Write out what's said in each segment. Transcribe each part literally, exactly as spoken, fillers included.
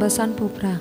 San phew phra.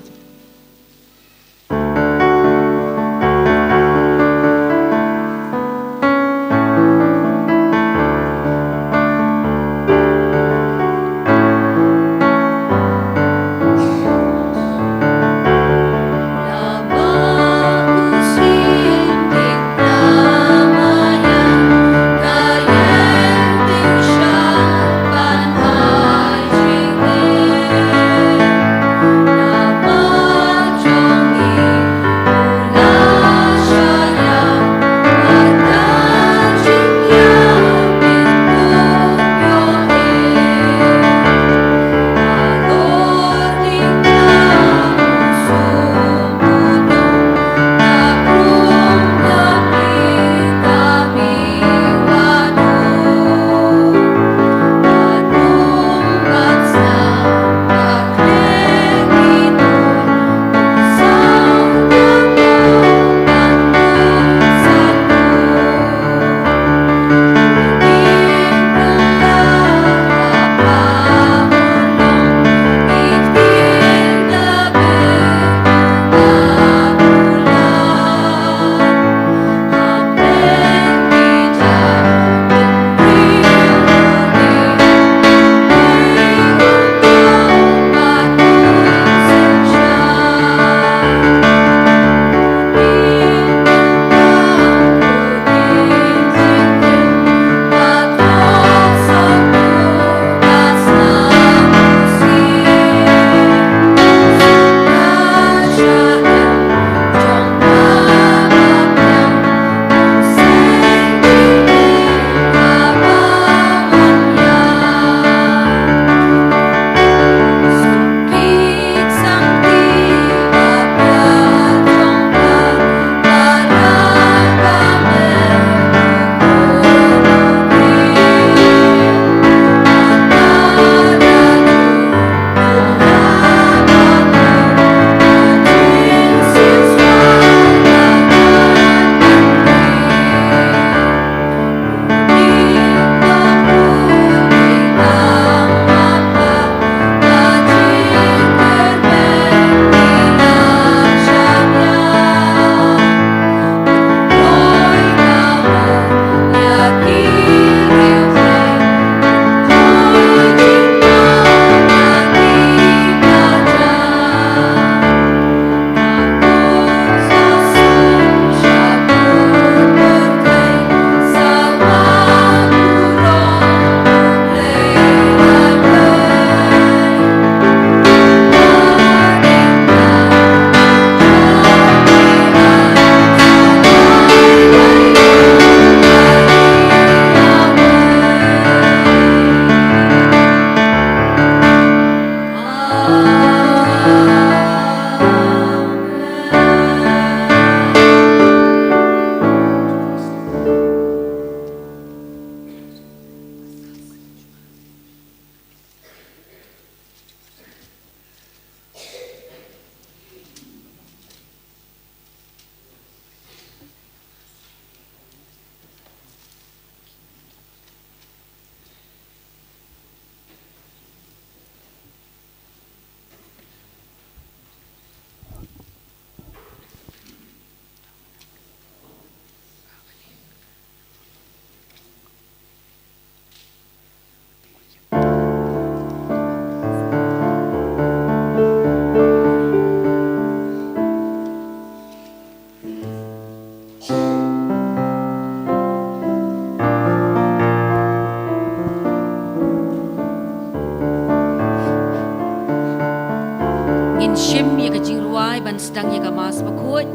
Ngin shim ïa ka jingrwai ban sdang ïa ka Mass Bakhuid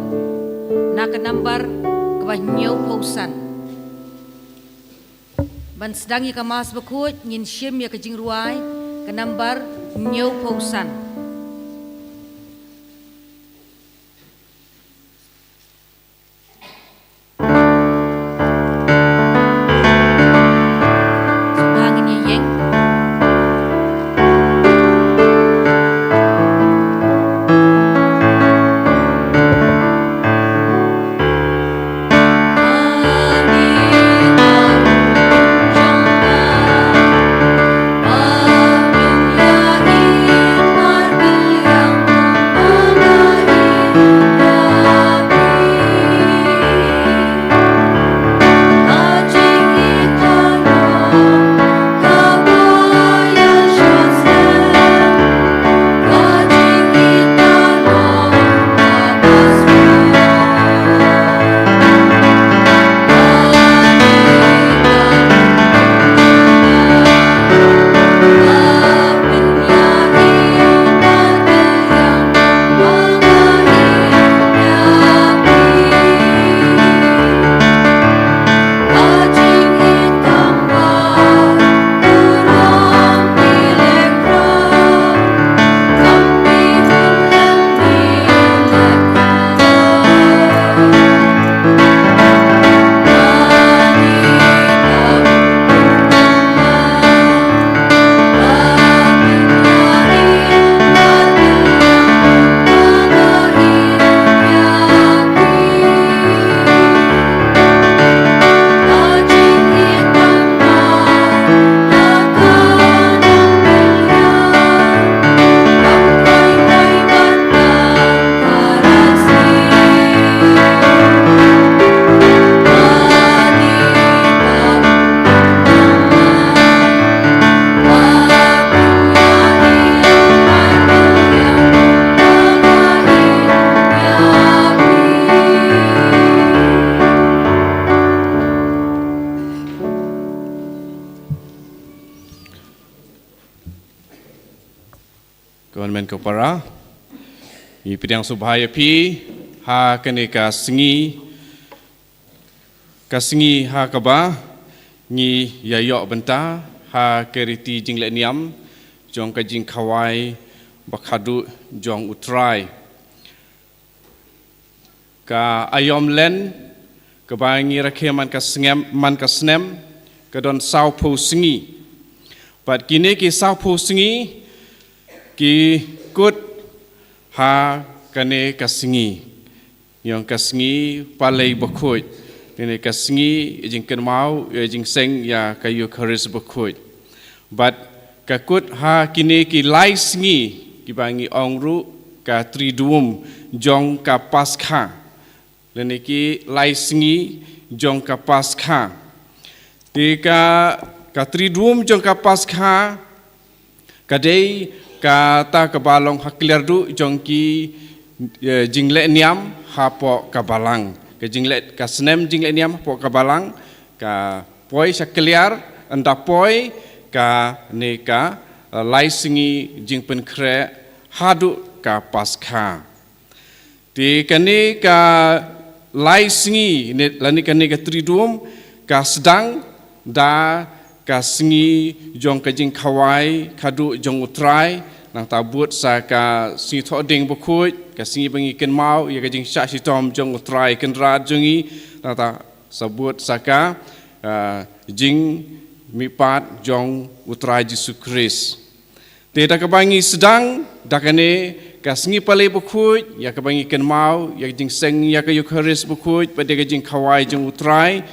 na ka nambar kaba hynñiewphew san. Ban sdang ïa ka Mass Bakhuid ngin shim ïa ka jingrwai ka nambar hynñiewphew san. Ko hynmen ko para, ngi pdiang sngewbha ïa phi ha kane ka sngi, ka sngi ha kaba ngi ïa ïoh bynta ha ka riti jingleh niam jong ka jingkhawai ba khadduh jong U Trai. Ka aïom len kaba ngi rakhe man ka snem, man ka snem, ka don sawphew sngi. Bad kine ki sawphew sngi ki kut ha kane ka sngi, ïong ka sngi Palei Bakhuid. Kane ka sngi ïa jingkynmaw, ïa jingseng ïa ka Eukharist Bakhuid. Bad ka kut ha kine ki lai sngi kiba ngi ong ruh ka Triduum jong ka Paskha. Lane ki lai sngi jong ka Paskha. Te ka, ka Triduum jong ka Paskha ka dei kata kaba long ha kliar duh jong ki, eh, jingleh niam hapoh ka balang. Ka jingleh, ka snem jingleh niam hapoh ka balang ka poi sha kliar, ynda poi kane ka, eh, lai sngi jingpynkhreh haduh ka Paskha. Te kane ka lai sngi ne, lane kane ka Triduum ka sdang da ka sngi jong ka jingkhawai khadduh jong U Trai, nangta bud sa ka Sngi Thohdieng Bakhuid, ka sngi ba ngi kynmaw ïa ka jingshah shitom jong U Trai Kynrad jong ngi, nangta sa bud sa ka, ah, jingmihpat jong U Trai Jisu Khrist. Te da kaba ngi sdang da kane ka sngi Palei Bakhuid, ïa kaba ngi kynmaw ïa ka jingseng ïa ka Eukharist Bakhuid bad ïa ka jingkhawai jong U Trai,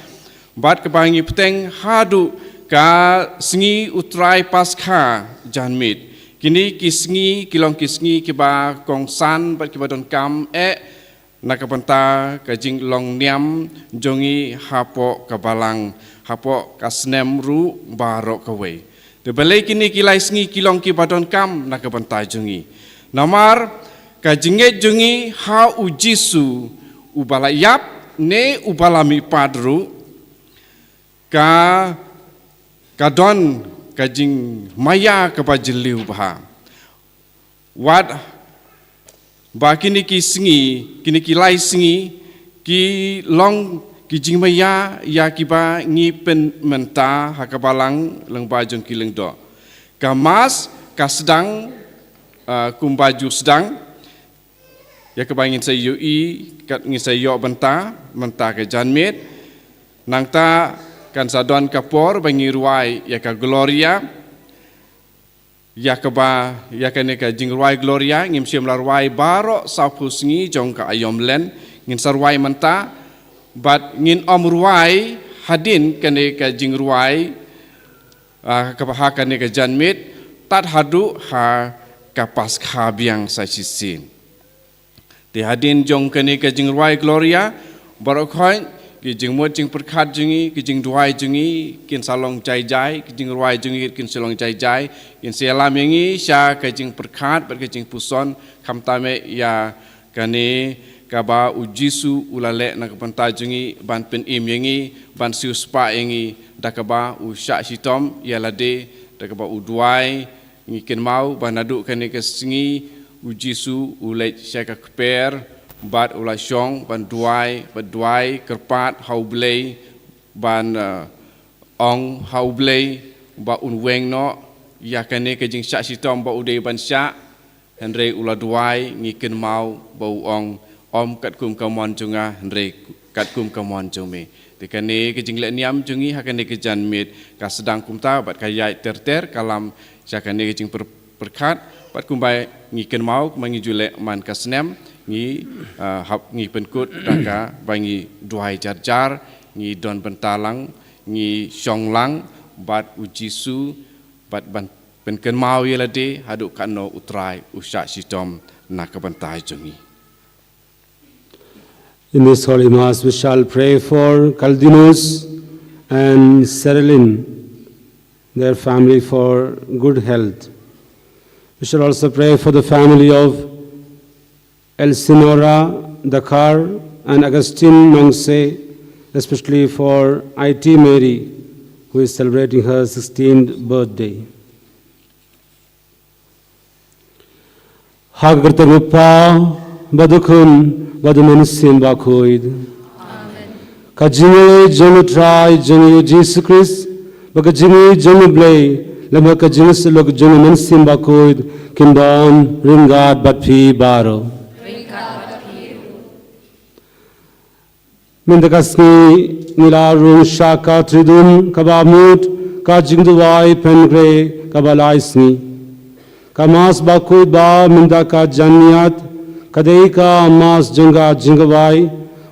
bad kaba ngi bteng haduh ka sngi U Trai Paskha janmiet. Kine ki sngi ki long ki sngi kiba kongsan bad kiba donkam eh na ka bynta ka jinglong niam jong ngi hapoh ka balang, hapoh ka snem ruh baroh kawei. Te balei kine ki lai sngi ki long kiba donkam na ka bynta jong ngi? Namar ka jingngeit jong ngi ha U Jisu uba la ïap ne uba la mihpat ruh, ka, ka don ka jingmaïa kaba jylliew bha. Wat ba kine ki sngi, kine ki lai sngi, ki long ki jingmaïa ïa kiba ngi pynmynta ha ka balang lyngba jong ki lyngdoh. Ka Mass ka sdang, ah, kumba ju sdang, ïa kaba ngin sa ïohi, ka, ngin sa ïoh bynta mynta ka janmiet. Nangta kan sa don ka por ba ngi rwai ïa ka Gloria. Ïa kaba, ïa kane ka jingrwai Gloria, ngim shym la rwai baroh sawphew sngi jong ka aïom len, ngin sa rwai mynta, bad ngin ym rwai hadien kane ka jingrwai, ah, kaba ha kane ka janmiet, tad haduh ha ka Paskha biang sa shisien. Te hadien jong kane ka jingrwai Gloria, baroh khoit, ki jingmut jingpyrkhat jong ngi, ki jingduwai jong ngi, kin sa long jai jai, ki jingrwai jong ngi, kin sa long jai jai, kin sa ïalam ïa ngi, sha ka jingpyrkhat, bad ka jingpuson, khamtam eh ïa kane, kaba U Jisu u la leh na ka bynta jong ngi, ban pynim ïa ngi, ban siewspah ïa ngi, da kaba u shah shitom, ïa lade, da kaba u duwai, Ngi kynmaw ba naduh kane ka sngi u Jisu u leit sha ka kper bad u la shong ban duwai, bad duwai kyrpad ha U Blei ban, eh, ong ha U Blei ba un weng noh ïa kane ka jingshah shitom ba u dei ban shah. Hynrei u la duwai, ngi kynmaw ba u ong, ym katkum ka mon jong nga, hynrei katkum ka mon jong me. Te kane ka jingleh niam jong ngi ha kane ka janmiet ka sdang kumta bad ka ïaid ter ter ka lam sha kane ka jingpyrkhat bad kumba ngi kynmaw kumba ngi ju leh man ka snem ngi, ah, hap ngi pynkut da kaba ngi duwai jar jar, ngi don bynta lang, ngi shong lang bad u Jisu bad ban pynkynmaw ïa lade haduh katno u Trai u shah shitom na ka bynta jong ngi. In this Holy Mass, we shall pray for Caldinos and Serilin, their family, for good health. We shall also pray for the family of Elsinora Dakar and Augustine Nongse, especially for I T Mary, who is celebrating her sixteenth birthday. Ha ka kyrteng u Kpa, bad u Khun, bad u Mynsiem Bakhuid. Ka jingïeit jong u Trai jong ngi u Jisu Khrist, bad ka jingïeit jong u Blei, lem bad ka jingïasyllok jong u Mynsiem Bakhuid, kin don ryngkat bad phi baroh. Mynta ka sngi ngi la rung sha ka Triduum kaba mut ka jingduwai pynkhreh kaba lai sngi. Ka Mass bakhuid ba mynta ka janmiet ka dei ka Mass jong ka jingduwai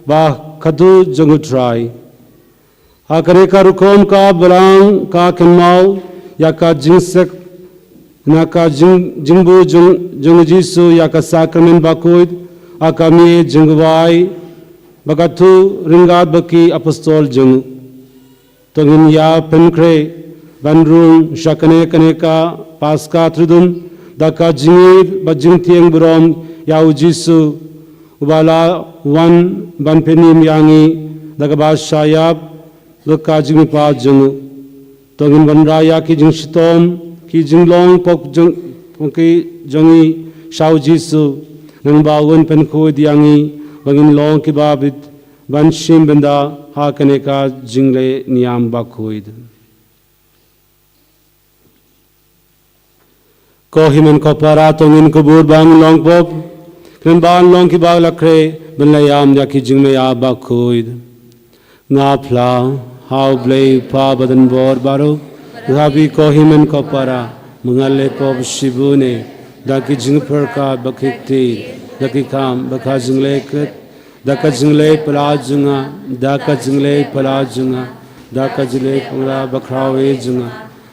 ba khatduh jong u Trai. Ha kane ka rukom ka Balang ka kynmaw ïa ka jingsek na ka jing, jingbuh jong, jong u Jisu ïa ka sakramen bakhuid ha ka miet jingduwai ba khatduh ryngkat bad ki apostol jong u. To ngin ïa pynkhreh ban rung sha kane kane ka Paska Triduum da ka jingïeit bad jingtieng burom ïa u Jisu uba la wan ban pynim ïa ngi da kaba shah ïap bad ka jingmihpat jong u. To ngin wanrah ïa ki jingshitom ki jinglong pop jong, pop ki jong ngi sha u Jisu, nangba un pynkhuid ïa ngi ba ngin long kiba bit ban shim bynta ha kane ka jingleh niam bakhuid. Ko hynmen ko para, to ngin kubur ban long pop, khlem ban long kiba la khreh, ban la ïam ïa ki jingmaïa bakhuid. Nga phla ha u Blei Kpa Badonbor baroh, ha phi ko hynmen ko para, ba nga la leh pop shibun eh, da ki jingpyrkhat bad ki ktien, da ki kam bad ka jingleh kyrpang, da ka jingleh phylla jong nga, da ka jingleh phylla jong nga, da ka jingleh phylla bakhraw eh jong nga.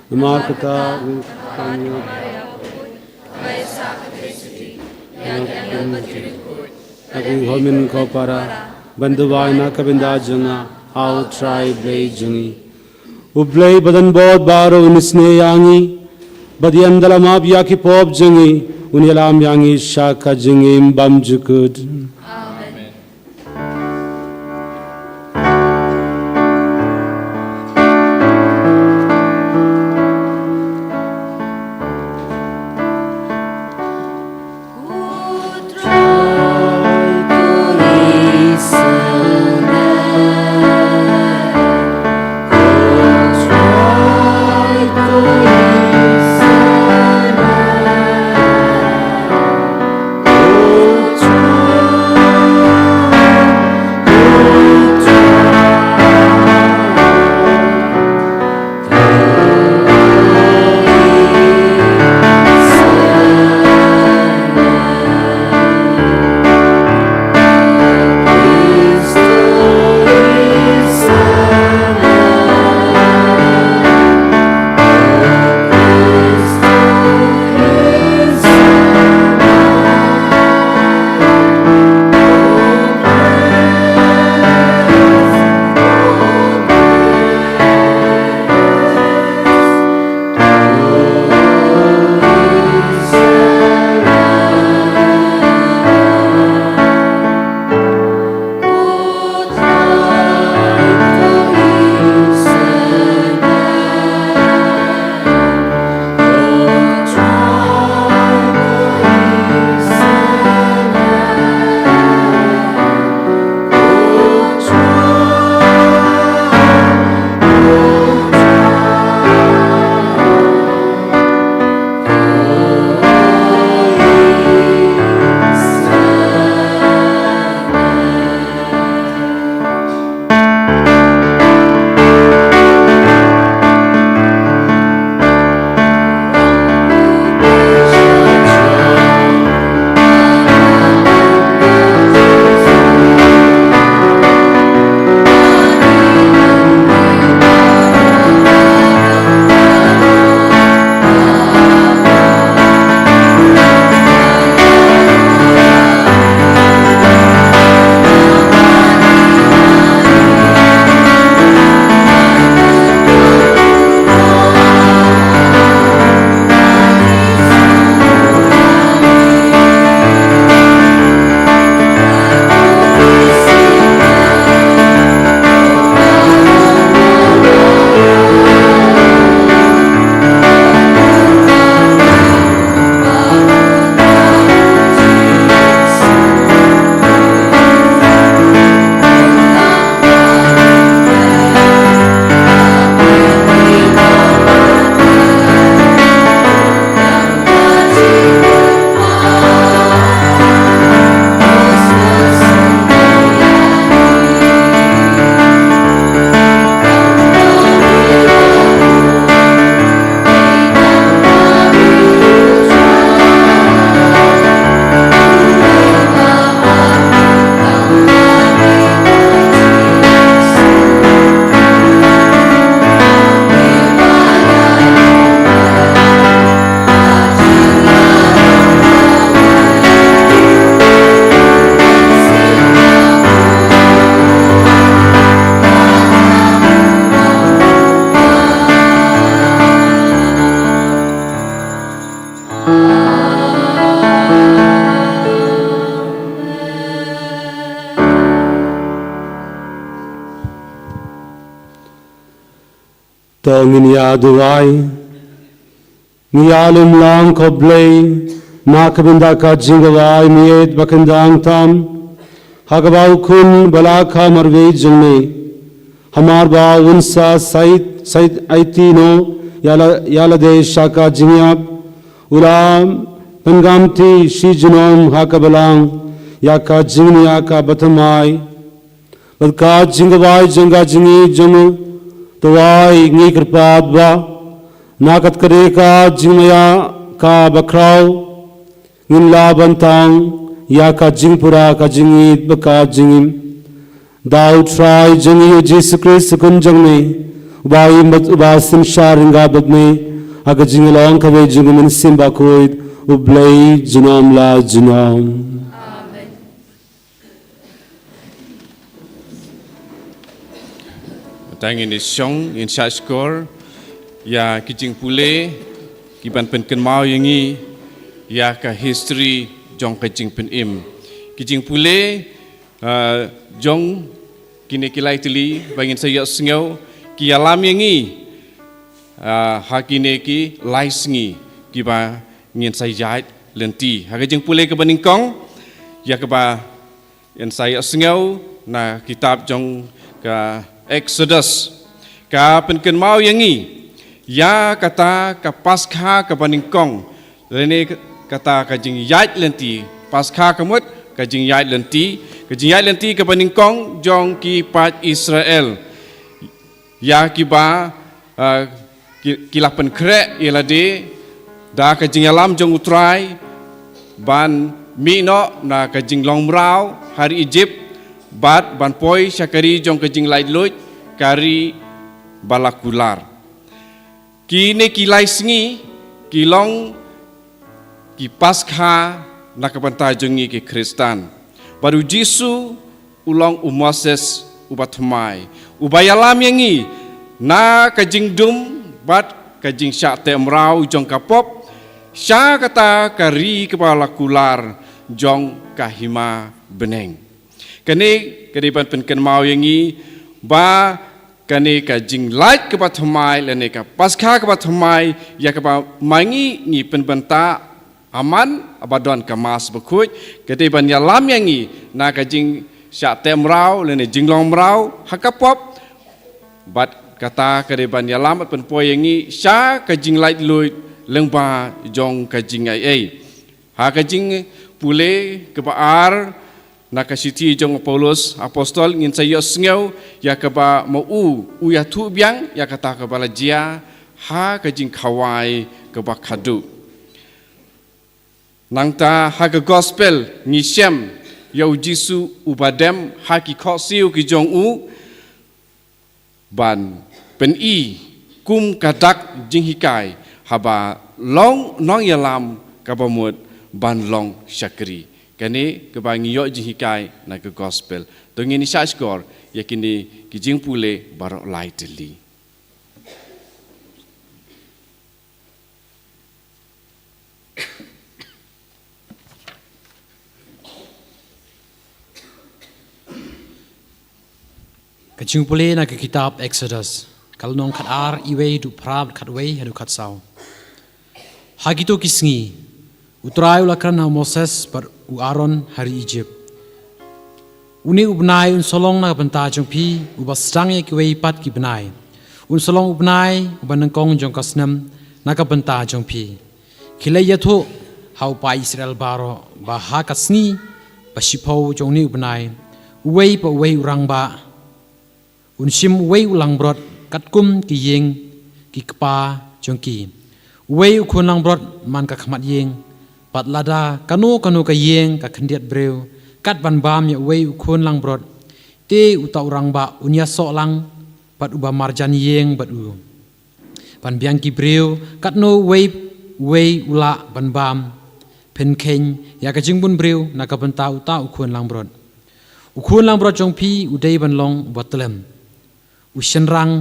Namar kata, ha ki hynmen ko para, ban duwai na ka bynta jong nga ha u Trai Blei jong ngi. U Blei Badonbor baroh un isynei ïa ngi, bad ïa ngi da la map ïa ki pop jong ngi, un ïalam ïa ngi sha ka jingim bymjukut. Amen. To ngin ïa duwai. Ngi ïa lum lang, ko Blei, na ka bynta ka jingduwai miet ba kyndaw tam ha kaba u Khun ba la kha marwei jong me, hamar ba un sa sait sait aiti noh ïa la, ïa lade sha ka jingïap, u la pyngamti shi junom ha ka balang ïa ka jingniah ka bathymmai. Bad ka jingduwai jong ka jingïeit jong u, duwai ngi kyrpad ba na ka kane ka jingmaïa ka bakhraw, ngin lah ban tang ïa ka jingpura ka jingïeit bad ka jingim. Da U Trai jong ngi U Jisu Khrist U Khun jong me, uba im bad uba synshar ryngkat bad me ha ka jinglong kawei jong U Mynsiem Bakhuid, U Blei junom la junom. Tang ngin ïa shong, ngin shahshkor ïa ki jingpule ki ban pynkynmaw ïa ngi ïa ka history jong ka jingpynim. Ki jingpule, ah, jong kine ki lai tylli ba ngin sa ïohsngew, ki ïalam ïa ngi, ah, ha kine ki lai sngi kiba ngin sa ïaid lynti. Ha ka jingpule kaba nyngkong, ïa kaba ngin sa ïohsngew na kitab jong ka Exodus, ka pynkynmaw ïa ngi ïa kata ka Paskha kaba nyngkong, lane kata ka jingïaid lynti. Paskha ka mut ka jingïaid lynti, ka jingïaid lynti kaba nyngkong jong ki paid Israel, ïa kiba, ah, ki, ki la pynkhreh ïa lade da ka jingïalam jong U Trai ban mih noh na ka jinglong mraw ha ri Ijipt, bad ban poi sha ka ri jong ka jinglaitluid, ka ri ba la kular. Kine ki lai sngi ki long ki Paskha na ka bynta jong ngi ki Khristan. Bad U Jisu u long u Moses uba thymmai, uba ïalam ïa ngi na ka jingdum bad ka jingshah teh mraw jong ka pop sha kata ka ri kaba la kular jong ka hima bneng. Kane ka dei ban pynkynmaw ïa ngi ba kane ka jinglait kaba thymmai lane ka Paskha kaba thymmai, ïa kaba ma ngi ngi pynbynta ha man ba don ka Mass bakhuid, ka dei ban ïalam ïa ngi na ka jingshah teh mraw lane jinglong mraw ha ka pop. Bad kata ka dei ban ïalam bad pynpoi ïa ngi sha ka jinglaitluid lyngba jong ka jingaiei. Ha ka jingpule kaba ar na ka shithi jong u Paulus Apostol, ngin sa ïohsngew ïa kaba ma u u ïathuh biang ïa kata kaba la jia ha ka jingkhawai kaba khadduh. Nangta ha ka Gospel ngi shem ïa U Jisu uba dem ha ki khohsiew ki jong u ban pyni kum ka dak jinghikai, haba long nongïalam kaba mut ban long shakri. Kane kaba ngi ïoh jinghikai na ka Gospel. To ngin ïa shahshkor ïa kine ki jingpule baroh lai tylli. Ka jingpule na ka kitab Exodus, ka lynnong khatar, iwei haduh phra, khatwei haduh khatsaw. Ha kito ki sngi U Trai u la kren ha u Moses bad u Aaron ha ri Ijipt. Une u bnai un sa long na ka bynta jong phi uba sdang ïa kiwei pat ki bnai. Un sa long u bnai uba nyngkong jong ka snem na ka bynta jong phi. Khie leit ïathuh ha u paid Israel baroh ba ha ka sngi ba shiphew jong une u bnai, uwei pa uwei u rangbah un shim uwei u langbrot katkum ki ïing ki kpa jong ki. Uwei u khun langbrot man ka khmat ïing, bad lada kano kano ka ïing ka khyndiat briew kat ban bam ïa uwei u khun langbrot, te uta u rangbah un ïasoh lang bad uba marjan ïing bad u. Ban biang ki briew katno uwei uwei u lah ban bam, pynkheiñ ïa ka jingbun briew na ka bynta uta u khun langbrot. U khun langbrot jong phi u dei ban long uba tlem, u shynrang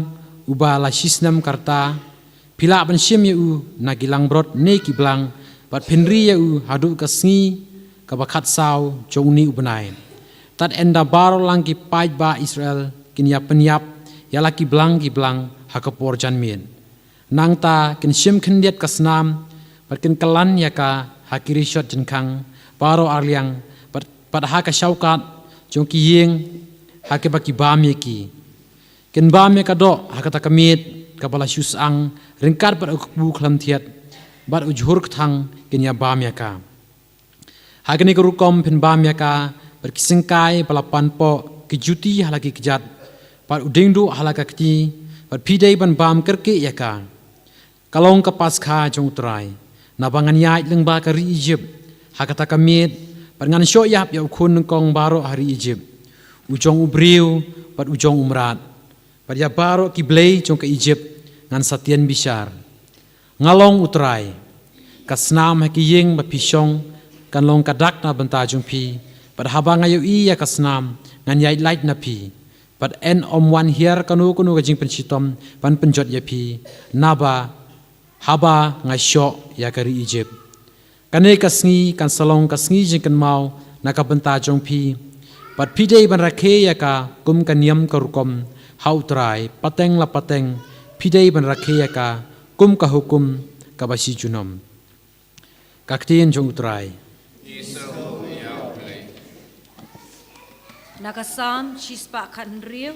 uba la shisnem ka rta. Phi lah ban shim ïa u na ki langbrot ne ki blang, bad phin ri ïa u haduh ka sngi kaba khatsaw jong une u bnai. Tad ynda baroh lang ki paidbah Israel kin ïa pynïap ïa la ki blang ki blang ha ka por janmiet. Nangta kin shim khyndiat ka snam, bad kin kylan ïa ka ha ki rishot jingkhang baroh arliang, bad, bad ha ka shawkat jong ki ïing ha kaba ki bam ïa ki. Kin bam ïa ka doh ha kata ka miet kaba la shu syang ryngkat bad u kpu khlem thiat bad u jhur kthang kin ïa bam ïa ka. Ha kane ka rukom phin bam ïa ka bad ki syngkai ba la pan poh, ki juti ha la ki kjat bad u diengduh ha la ka kti, bad phi dei ban bam kyrkieh ïa ka. Ka long ka Paskha jong U Trai, naba ngan ïaid lyngba ka ri Ijipt ha kata ka miet, bad ngan shoh ïap ïa u khun nyngkong baroh ha ri Ijipt, u jong u briew bad u jong u mrad. Bad ïa baroh ki blei jong ka Ijipt ngan sa tian bishar. Nga long U Trai. Ka snam ha ki ïing ba phi shong kan long ka dak na bynta jong phi, bad haba nga ïohi ïa ka snam ngan ïaid lait na phi. Bad yn ym wan hiar kano kano ka jingpynshitom ban pynjot ïa phi, naba haba nga shoh ïa ka ri Ijipt. Kane ka sngi kan sa long ka sngi jingkynmaw na ka bynta jong phi. Bad phi dei ban rakhe ïa ka kum ka niam ka rukom ha U Trai, pateng la pateng phi dei ban rakhe ïa ka kum ka hukum kaba shi junom. Ka ktien jong U Trai. Na ka Salm shispah khathynriew,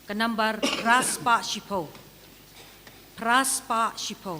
ka nambar phraspah shiphew. Phraspah shiphew.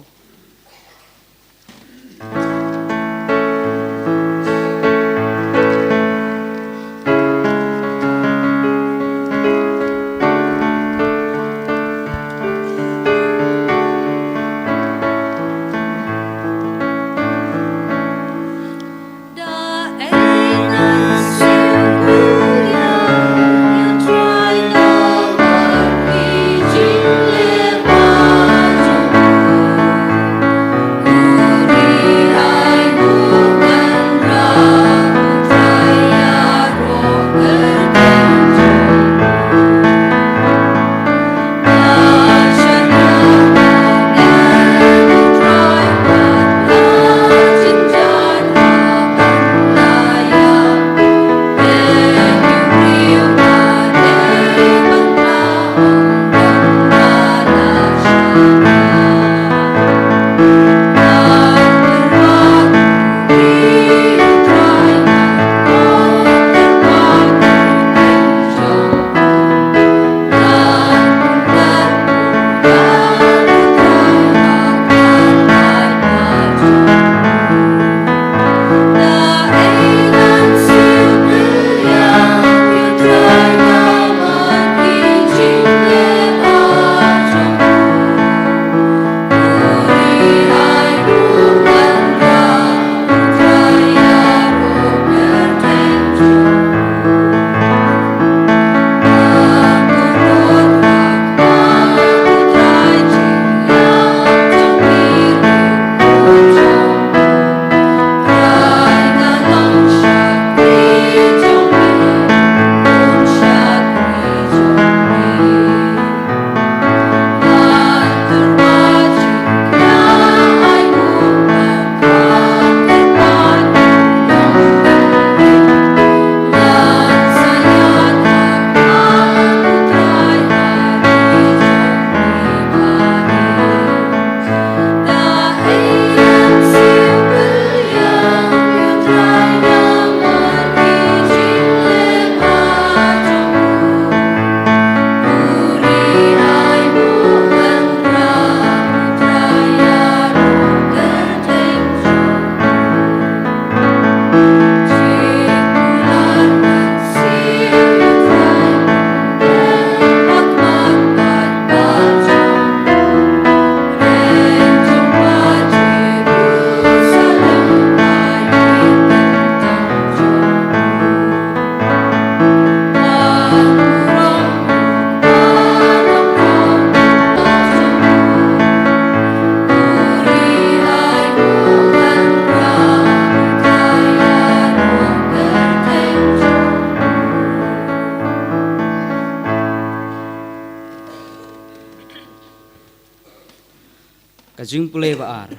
Ka jingpule ba ar.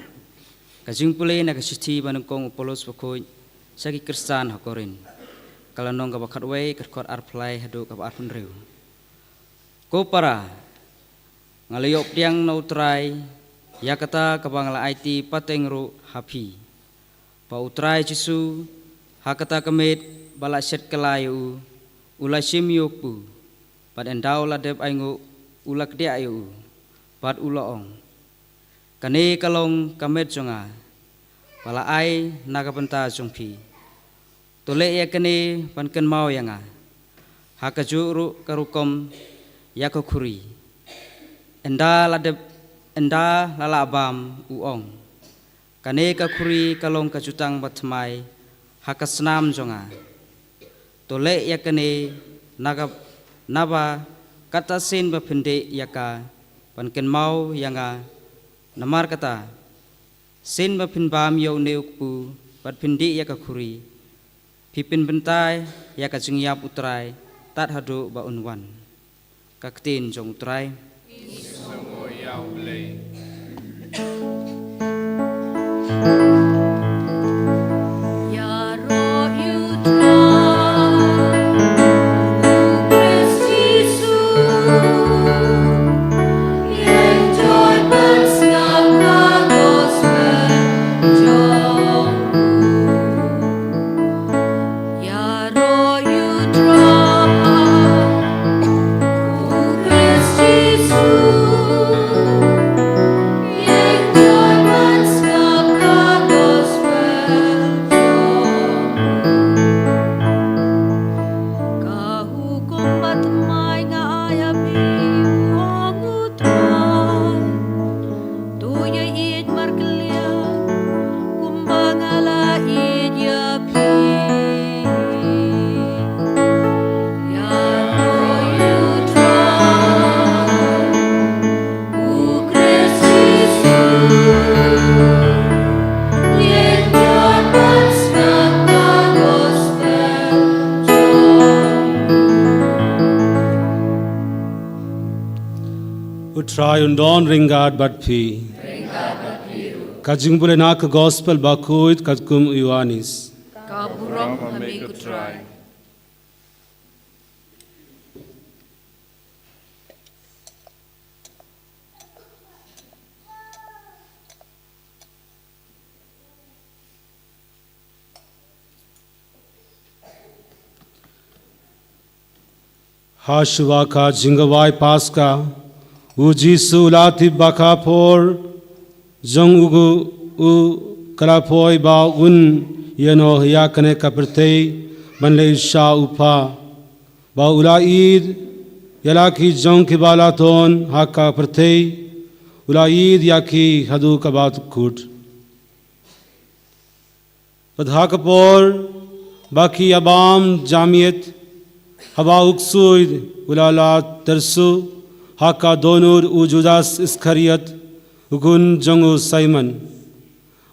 Ka jingpule na ka shithi ba nyngkong u Paulus bakhuid sha ki Khristan ha Korinth. Ka lynnong kaba khatwei, ka dkhot arphew lai haduh kaba arphew hynriew. Ko para, Nga la ïoh pdiang na U Trai ïa kata kaba nga la aiti pateng ruh ha phi, ba U Trai Jisu, ha kata ka miet ba la shet kylla ïa u, u la shim ïa u kpu, bad ynda u la dep ainguh, u la kdiah ïa u, bad u la ong: Kane ka long ka met jong nga, ba la ai na ka bynta jong phi. To leh ïa kane ban kynmaw ïa nga. Ha kajuh ruh ka rukom ïa ka khuri, ynda la dep, ynda la lah bam, u ong: Kane ka khuri ka long ka jutang bathymmai ha ka snam jong nga. To leh ïa kane na ka, naba katta sien ba phin dih ïa ka ban kynmaw ïa nga. Namar kata, sien ba phin bam ïa une u kpu bad phin dih ïa ka khuri, phi pynbynta ïa ka jingïap U Trai tad haduh ba un wan. Ka ktien jong U Trai. Ka hukum bathymmai nga ai ha phi, u ong U Trai. To ïa ïeit markylliang kumba nga la ïeit ïa phi. Ïaroh ïa U Trai, U Khrist Jisu. Ïeit ïa ka sngap ka gospel jong U Trai un don ryngkat bad phi. Ka jingbulei na ka gospel ba khuid katkum u Ïoannis. Ka burom ha me ko Trai. Ha shuwa ka jingkhawai Paska, u Jisu u la tip ba ka por jong u, u ka la poi ba un ïehnoh ïa kane ka pyrthei ban leit sha u Kpa. Ba u la ïeit ïa la ki jong kiba la don ha ka pyrthei, u la ïeit ïa ki haduh kaba kut. Bad ha ka por ba ki ïa bam jamïet, haba u ksuid u la lad tyrso, ha ka dohnud u Judas Iskariot, u khun jong u Simon,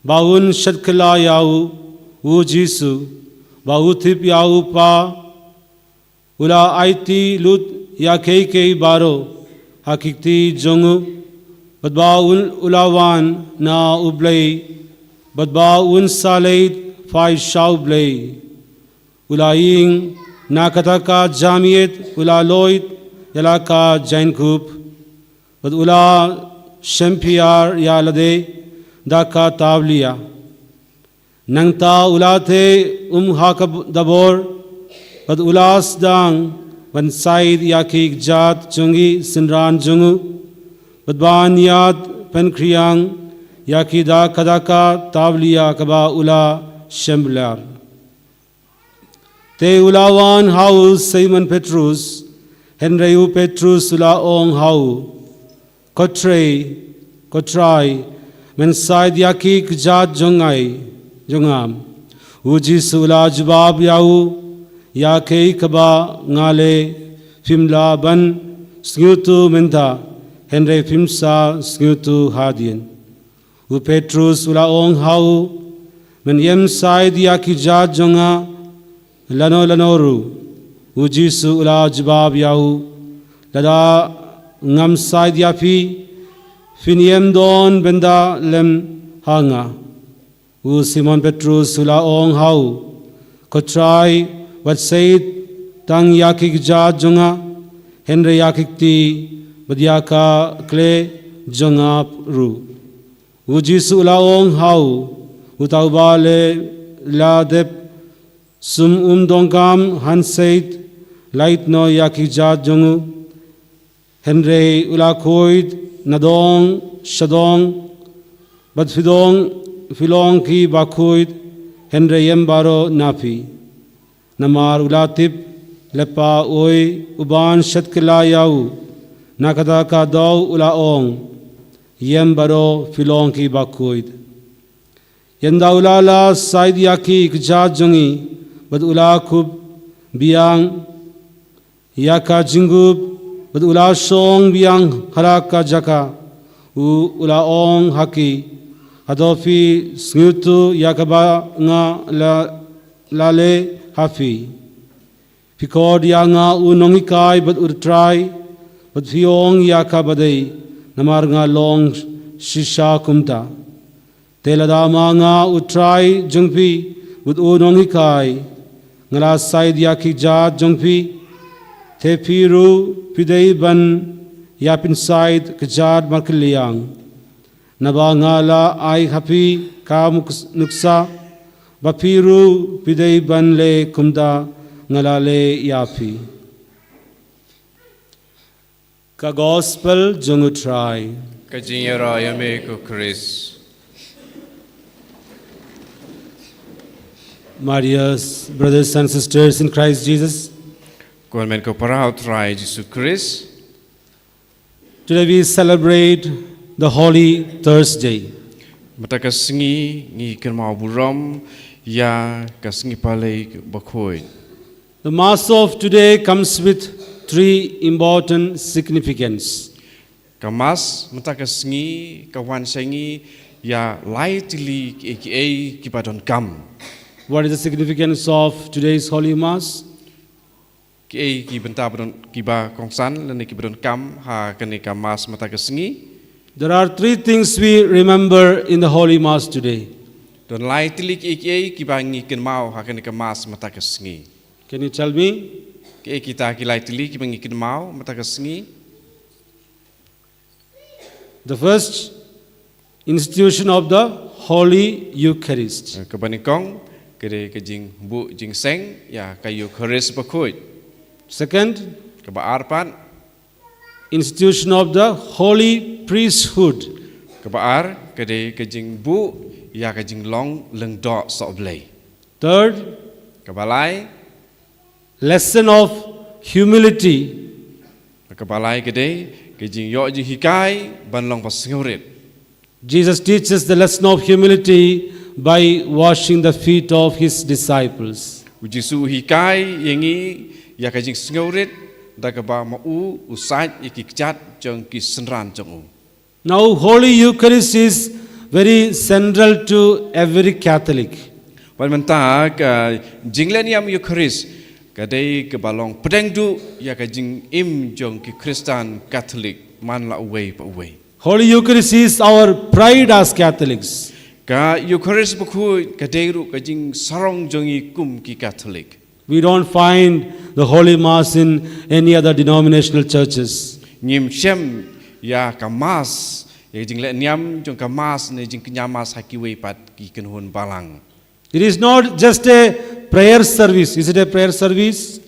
ba un shet kylla ïa u, u Jisu, ba u tip ïa u Kpa, u la aiti lut ïa kiei kiei baroh ha ki kti jong u, bad ba un, u la wan na U Blei, bad ba un sa leit phai sha U Blei. U la ïeng na kata ka jamïet, u la loit ïa la ka jaiñkup, bad u la shemphiar ïa lade da ka tawlia. Nangta u la theh um ha ka dabor, bad u la sdang ban said ïa ki kjat jong ki synran jong u, bad ban ïaid pynkhriang ïa ki da kata ka tawlia kaba u la shemphiar. Te u la wan ha u Simon Petrus, hynrei u Petrus u la ong ha u: Ko Trai, ko Trai, men said ïa ki kjat jong nga, jong nga? U Jisu u la jubab ïa u: Ïa kiei kaba nga leh phim lah ban sngewthuh mynta, hynrei phim sa sngewthuh hadien. U Petrus u la ong ha u: Men ym said ïa ki kjat jong nga lano lano ruh. U Jisu u la jubab ïa u: Lada ngam said ïa phi, phin ym don bynta lem ha nga. U Simon Petrus u la ong ha u: Ko Trai, wat said tang ïa ki kjat jong nga, hynrei ïa ki kti bad ïa ka khleh jong nga ruh. U Jisu u la ong ha u, uta uba la dep sum um donkam hangne, lait noh ïa ki kjat jong u. Hynrei u la khuid nadong shadong, bad phi dong, phi long kiba khuid, hynrei ïem baroh na phi. Namar u la tip lypa uei uban shet kylla ïa u. Na kata ka daw u la ong, ïem baroh, phi long kiba khuid. Ynda u la la said ïa ki kjat jong ngi, bad u la kup biang ïa ka jingkup, bad u la shong biang ha la ka jaka, u, u la ong ha ki, hato phi sngewthuh ïa kaba nga la, la leh ha phi? Phi khot ïa nga u nonghikai bad u Trai, bad phi ong ïa kaba dei, namar nga long shisha kumta. Te lada ma nga u Trai jong phi, bad u nonghikai, nga la said ïa ki kjat jong phi, te phi ruh phi dei ban ïa pynsaid kjat markylliang. Naba nga la ai ha phi ka muks-, nuksa, ba phi ruh phi dei ban leh kumba nga la leh ïa phi. Ka Gospel jong u Trai. Ka jingïarap ïa me ko Khrist. My dear brothers and sisters in Christ Jesus, ko hynmen ko para ha u Trai Jisu Khrist. Today we celebrate the Holy Thursday. Mynta ka sngi ngi kynmaw burom ïa ka sngi Palei Bakhuid. The Mass of today comes with three important significance. Ka Mass mynta ka sngi ka wan sha ngi ïa lai tylli kiei kiei kiba donkam. What is the significance of today's Holy Mass? Kiei ki bynta ba don, kiba kongsan lane kiba donkam ha kane ka Mass mynta ka sngi? There are three things we remember in the Holy Mass today. Don lai tylli kiei kiei kiba ngi kynmaw ha kane ka Mass mynta ka sngi. Can you tell me? Kiei kita ki lai tylli kiba ngi kynmaw mynta ka sngi? The first, institution of the Holy Eucharist. Eh, kaba nyngkong ka dei ka jingbuh jingseng ïa ka Eucharist Bakhuid. Second, kaba ar pat, institution of the Holy Priesthood. Kaba ar ka dei ka jingbuh ïa ka jinglong lyngdoh sohblei. Third, kaba lai, lesson of humility. Kaba lai ka dei ka jingïoh jinghikai ban long ba sngewrit. Jesus teaches the lesson of humility by washing the feet of his disciples. U Jisu u hikai ïa ngi ïa ka jingsngewrit da kaba ma u u said ïa ki kjat jong ki synran jong u. Now, Holy Eucharist is very central to every Catholic. Bad mynta ka jinglehniam Eucharist ka dei kaba long pdeng duh ïa ka jingim jong ki Khristan Katholik man la uwei pa uwei. Holy Eucharist is our pride as Catholics. Ka Eucharist Bakhuid ka dei ruh ka jingsarong jong ngi kum ki Katholik. We don't find the Holy Mass in any other denominational churches. Ngim shem ïa ka Mass, ïa ka jinglehniam jong ka Mass ne jingkñia Mass ha kiwei pat ki kynhun balang. It is not just a prayer service. Is it a prayer service?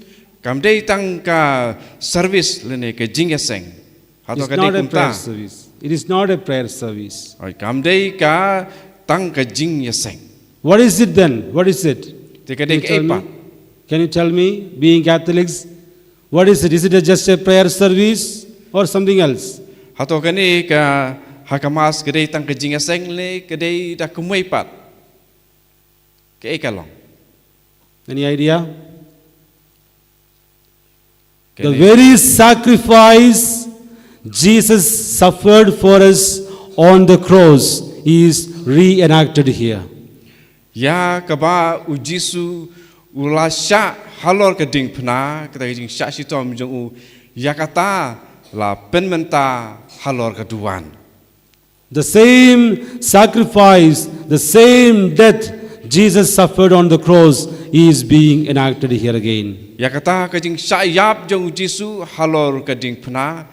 Kam dei tang ka service lane ka jingïaseng. Hato ka dei kumta? It is not a prayer service. It is not a prayer service. Oi, kam dei ka tang ka jingïaseng. What is it then? What is it? Te ka dei kaei pat? Can you tell me, being Catholics, what is it? Is it a, just a prayer service or something else? Hato kane ka, ha ka Mass ka dei tang ka jingïaseng ne ka dei da kumwei pat? Kaei ka long? Any idea? The very sacrifice Jesus suffered for us on the cross is reenacted here. Ïa kaba u Jisu u la shah halor ka diengphna, kata ka jingshah shitom jong u, ïa kata la pynmynta halor ka duwan. The same sacrifice, the same death Jesus suffered on the cross is being enacted here again. Ïa kata ka jingshah ïap jong u Jisu halor ka diengphna,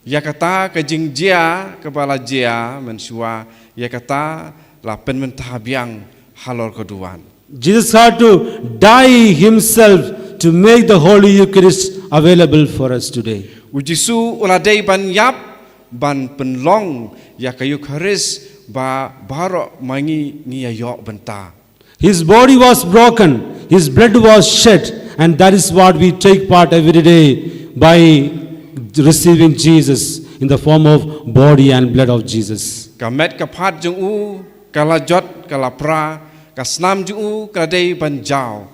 Ïa kata ka jingjia kaba la jia mynshuwa, ïa kata la pynmynta biang halor ka duwan. Jesus had to die himself to make the Holy Eucharist available for us today. U Jisu u la dei ban ïap, ban pynlong ïa ka Eucharist ba baroh ma ngi ngi ïa ïoh bynta. His body was broken, his blood was shed, and that is what we take part every day by receiving Jesus in the form of body and blood of Jesus. Ka met ka phad jong u ka la jot, ka la pra, ka snam jong u ka la dei ban jaw.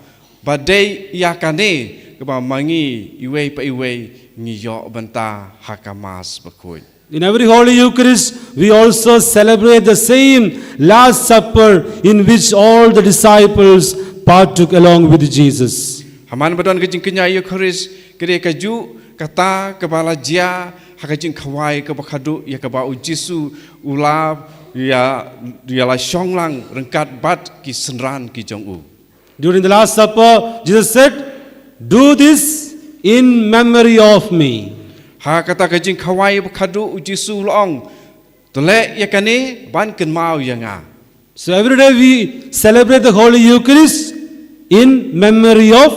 Ba dei ïa kane kaba ma ngi iwei pa iwei ngi ïoh bynta ha ka Mass bakhuid. In every Holy Eucharist, we also celebrate the same Last Supper in which all the disciples partook along with Jesus. Ha man ba don ka jingkñia Eucharist, ka dei kajuh kata kaba la jia ha ka jingkhawai kaba khadduh ïa kaba u Jisu u la ïa, ïa la shong lang ryngkat bad ki synran ki jong u. During the Last Supper, Jesus said, "Do this in memory of me." Ha kata ka jingkhawai ba khadduh u Jisu u la ong, "To leh ïa kane ban kynmaw ïa nga." So every day we celebrate the Holy Eucharist in memory of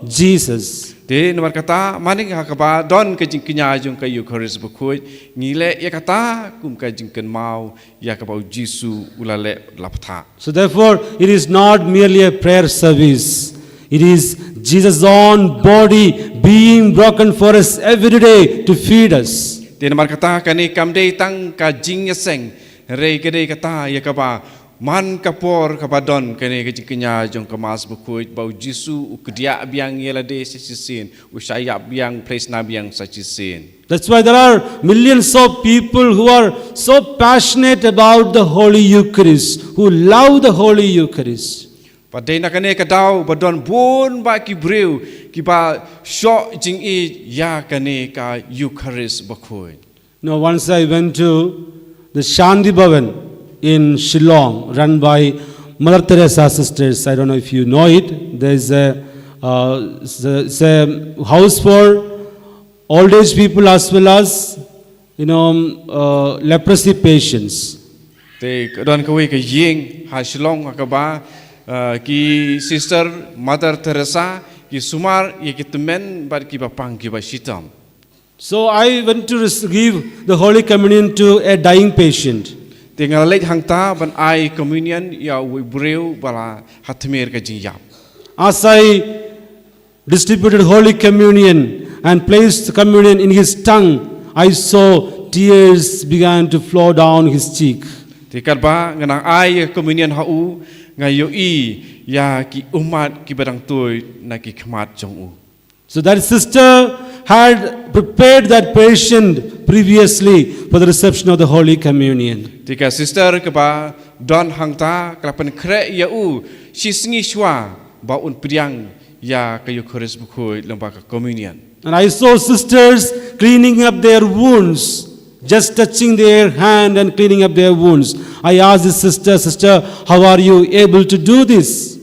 Jesus. Te namar kata, man ha kaba don ka jingkñia jong ka Eucharist bakhuid, ngi leh ïa kata kum ka jingkynmaw ïa kaba u Jisu u la leh la bthah. So therefore, it is not merely a prayer service. It is Jesus' own body being broken for us every day to feed us. Te namar kata kane kam dei tang ka jingïaseng, hynrei ka dei kata ïa kaba man ka por kaba don kane ka jingkñia jong ka Mass bakhuid ba u Jisu u kdiah biang ïa lade sa shisien, u shah ïap biang, plie sna biang sa shisien. That's why there are millions of people who are so passionate about the Holy Eucharist, who love the Holy Eucharist. Bad dei na kane ka daw ba don bun bah ki briew kiba shoh jingïeit ïa kane ka Eucharist bakhuid. Now, once I went to the Shanti Bhavan in Shillong, run by Mother Teresa Sisters. I don't know if you know it. There's a, uh, s- s- a house for old age people as well as, you know, um, uh, leprosy patients. Te ka don kawei ka ïing ha Shillong ha kaba, uh, ki Sister Mother Teresa ki sumar ïa ki tymmen bad kiba pang kiba shitom. So I went to rec- give the Holy Communion to a dying patient. Te nga la leit hangta ban ai communion ïa uwei u briew ba la ha tmier ka jingïap. As I distributed Holy Communion and placed the communion in his tongue, I saw tears began to flow down his cheek. Te katba nga nang ai communion ha u, nga ïohi ïa ki ummat kiba dang tuid na ki khmat jong u. So that sister had prepared that patient previously for the reception of the Holy Communion. Te ka sister kaba don hangta ka la pynkhreh ïa u shi sngi shuwa ba un pdiang ïa ka Eucharist bakhuid lyngba ka communion. And I saw sisters cleaning up their wounds, just touching their hand and cleaning up their wounds. I asked the sister, "Sister, how are you able to do this?"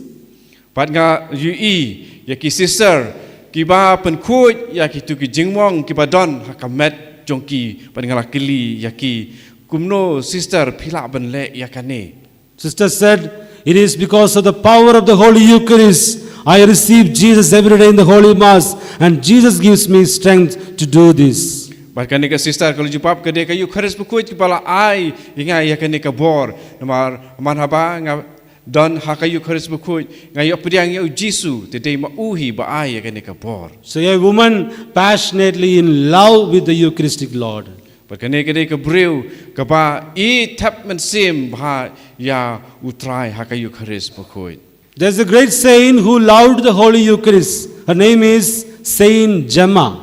Bad nga ïohi ïa ki sister kiba pynkhuid ïa kitu ki jingmong kiba don ha ka met jong ki, bad nga la kylli ïa ki, "Kumno sister phi lah ban leh ïa kane?" Sister said, "It is because of the power of the Holy Eucharist. I receive Jesus every day in the Holy Mass, and Jesus gives me strength to do this." Bad kane ka sister ka la jubab, "Ka dei ka Eucharist bakhuid kaba la ai ïa nga ïa kane ka bor. Namar man haba nga don ha ka Eucharist bakhuid, nga ïoh pdiang ïa u Jisu, te dei ma u hi ba ai ïa kane ka bor." So a woman passionately in love with the Eucharistic Lord. Bad kane ka dei ka briew kaba i thep mynsiem bha ïa u Trai ha ka Eucharist bakhuid. There's a great saint who loved the Holy Eucharist. Her name is Saint Gemma.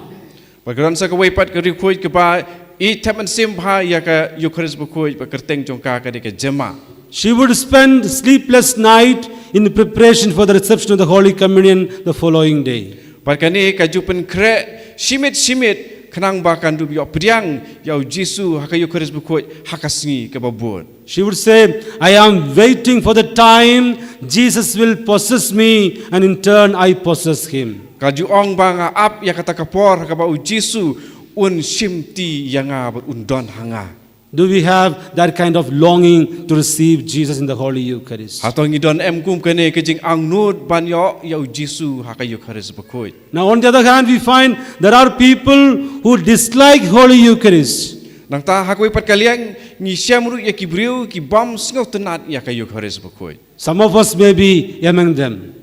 Bad ka don sa kawei pat ka riewkhuid kaba i thep mynsiem bha ïa ka Eucharist bakhuid, bad ka kyrteng jong ka ka dei ka Gemma. She would spend sleepless night in preparation for the reception of the Holy Communion the following day. Bad kane ka ju pynkhreh shimit shimit khnang ba kan dup ïoh pdiang ïa u Jisu ha ka Eucharist bakhuid ha ka sngi kaba bud. She would say, "I am waiting for the time Jesus will possess me, and in turn I possess him." Ka ju ong ba nga ap ïa kata ka por ha kaba u Jisu Un shimti ïa nga bad un don ha nga. Do we have that kind of longing to receive Jesus in the Holy Eucharist? Hato ngi don em kum kane ka jingangnud ban ïoh ïa u Jisu ha ka Eucharist bakhuid? Now, on the other hand, we find there are people who dislike Holy Eucharist. Nangta ha kawei pat ka liang ngi shem ruh ïa ki briew ki bym sngewtynnad ïa ka Eucharist bakhuid. Some of us may be among them.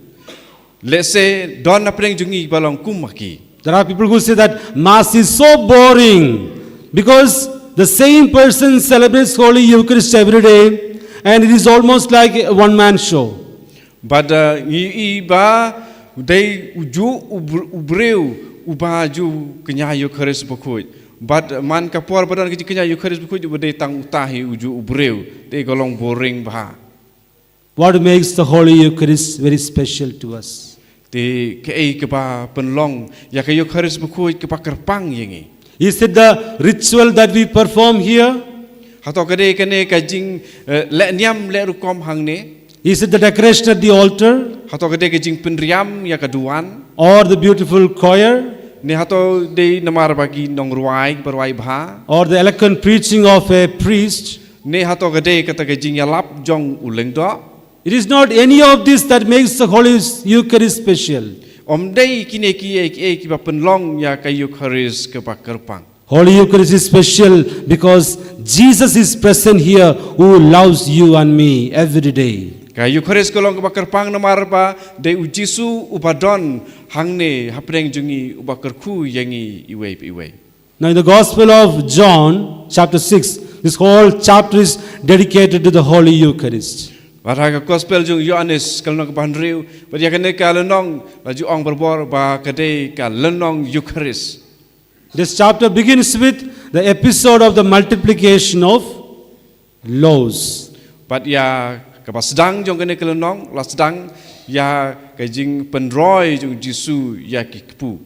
Lehse don na pdeng jong ngi ba long kum ma ki. There are people who say that Mass is so boring because the same person celebrates Holy Eucharist every day and it is almost like a one man show. Bad uh, ngi i ba dei uju u br- u briew uba ju kñia Eucharist bakhuid. Bad man ka por ba don ka jingkñia Eucharist bakhuid uba dei tang uta hi uju u briew. Te ka long boring bha. What makes the Holy Eucharist very special to us? Te kaei kaba pynlong ïa ka Eucharist bakhuid kaba kyrpang ïa ngi? Is it the ritual that we perform here? Hato ka dei kane ka jing uh, leh niam leh rukom hangne? Is it the decoration at the altar? Hato ka dei ka jingpynriam ïa ka duwan? Or the beautiful choir? Ne hato dei namar ba ki nongrwai ba rwai bha? Or the eloquent preaching of a priest? Ne hato ka dei kata ka jingïalap jong u lyngdoh? It is not any of this that makes the Holy Eucharist special. Ym dei kine kiei kiei kiba pynlong ïa ka Eucharist kaba kyrpang. Holy Eucharist is special because Jesus is present here who loves you and me every day. Ka Eucharist ka long kaba kyrpang namar ba dei u Jisu uba don hangne hapdeng jong ngi uba kyrkhu ïa ngi iwei pa iwei. Now, in the Gospel of John, chapter six, this whole chapter is dedicated to the Holy Eucharist. Bad ha ka Gospel jong Ïoannis ka lynnong kaba hynriew bad ïa kane ka lynnong la ju ong barabor ba ka dei ka lynnong Eucharist. This chapter begins with the episode of the multiplication of loaves. Bad ïa kaba sdang jong kane ka lynnong la sdang ïa ka jingpynroi jong u Jisu ïa ki kpu.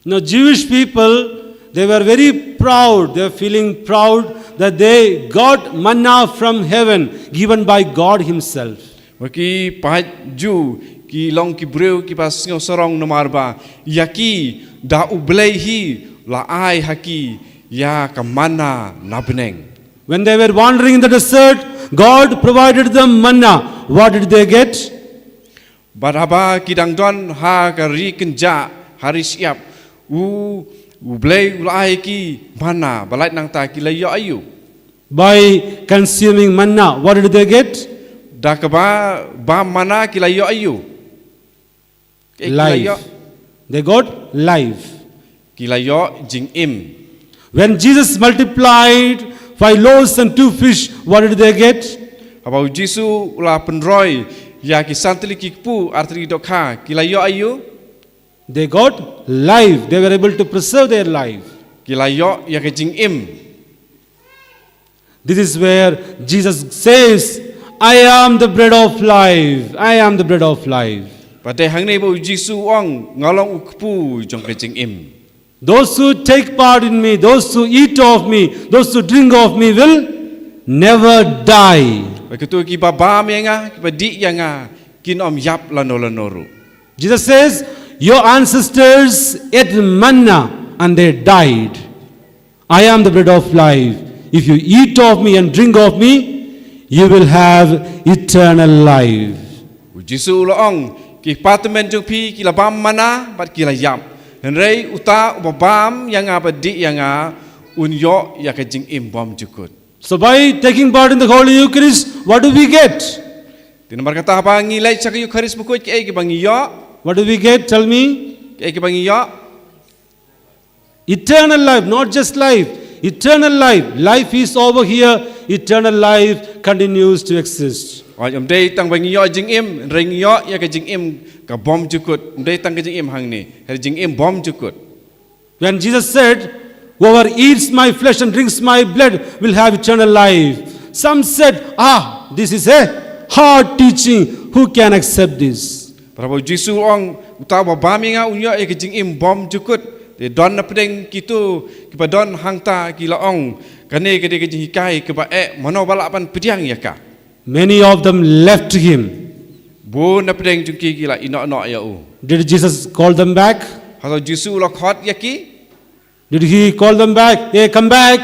Now, Jewish people, they were very proud. They were feeling proud that they got manna from heaven given by God Himself. Ba ki paid Jiw ki long ki briew kiba sngewsarong namar ba ïa ki da U Blei hi la ai ha ki ïa ka manna na bneng. When they were wandering in the desert, God provided them manna. What did they get? Bad haba ki dang don ha ka ri kynjah ha ri shyiap u U Blei u la ai ki manna, ba lait nangta ki la ïoh aïu? By consuming manna, what did they get? Da kaba bam manna ki la ïoh aïu? Ki la ïoh. Life. They got life. Ki la ïoh jingim. When Jesus multiplied five loaves and two fish, what did they get? Haba u Jisu u la pynroi ïa ki san tylli ki kpu ar tylli ki dohkha, ki la ïoh aïu? They got life. They were able to preserve their life. Ki la ïoh ïa ka jingim. This is where Jesus says, "I am the bread of life. I am the bread of life." Bad dei hangne ba u Jisu u ong, nga long u kpu jong ka jingim. Those who take part in me, those who eat of me, those who drink of me will never die. Bad kito kiba bam ïa nga, kiba dih ïa nga, kin ym ïap lano lano ruh. Jesus says, "Your ancestors ate manna and they died. I am the bread of life. If you eat of me and drink of me, you will have eternal life." U Jisu u la ong, ki kpa tymmen jong phi ki la bam manna bad ki la ïap. Hynrei uta uba bam ïa nga bad dih ïa nga un ïoh ïa ka jingim bymjukut. So by taking part in the Holy Eucharist, what do we get? Te namar kata haba ngi leit sha ka Eucharist bakhuid kiei kiba ngi ïoh? What do we get? Tell me. Kiei kiba ngi ïoh? Eternal life, not just life. Eternal life. Life is over here. Eternal life continues to exist. Ym dei tang ba ngi ïoh jingim, hynrei ngi ïoh ïa ka jingim ka bymjukut. Ym dei tang ka jingim hangne, hynrei jingim bymjukut. When Jesus said, "Whoever eats my flesh and drinks my blood will have eternal life," some said, "Ah, this is a hard teaching. Who can accept this?" Bad haba u Jisu u ong, uta uba bam ïa nga un ïoh ïa ka jingim bymjukut. Te don na pdeng kito kiba don hangta ki la ong, kane ka dei ka jinghikai kaba eh, mano ba lah ban pdiang ïa ka. Many of them left him. Bun na pdeng jong ki ki la ïehnoh noh ïa u. Did Jesus call them back? Hato u Jisu u la khot ïa ki? Did he call them back? "Hey, come back.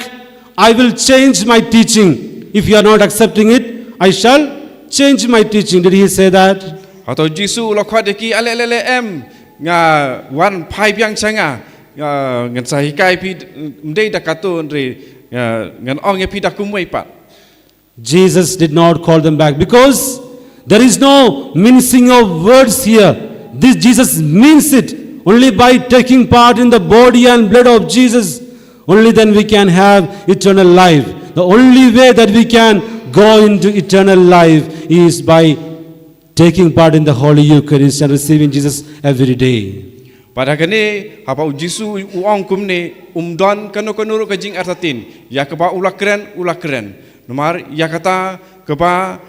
I will change my teaching. If you are not accepting it, I shall change my teaching." Did he say that? Hato Jisu u la khot ïa ki, "Ale, ale, ale, em, nga wan phai biang sha nga. Nga, ngan sa hikai phi, ym dei da kato, hynrei, nga, ngan ong ïa phi da kumwei pat." Jesus did not call them back because there is no mincing of words here. This Jesus means it. Only by taking part in the body and blood of Jesus, only then we can have eternal life. The only way that we can go into eternal life is by taking part in the Holy Eucharist and receiving Jesus every day. Bad ha kane, haba u Jisu u ong kumne, um don kano kano ruh ka jingartatien ïa kaba u la kren, u la kren. Namar ïa kata kaba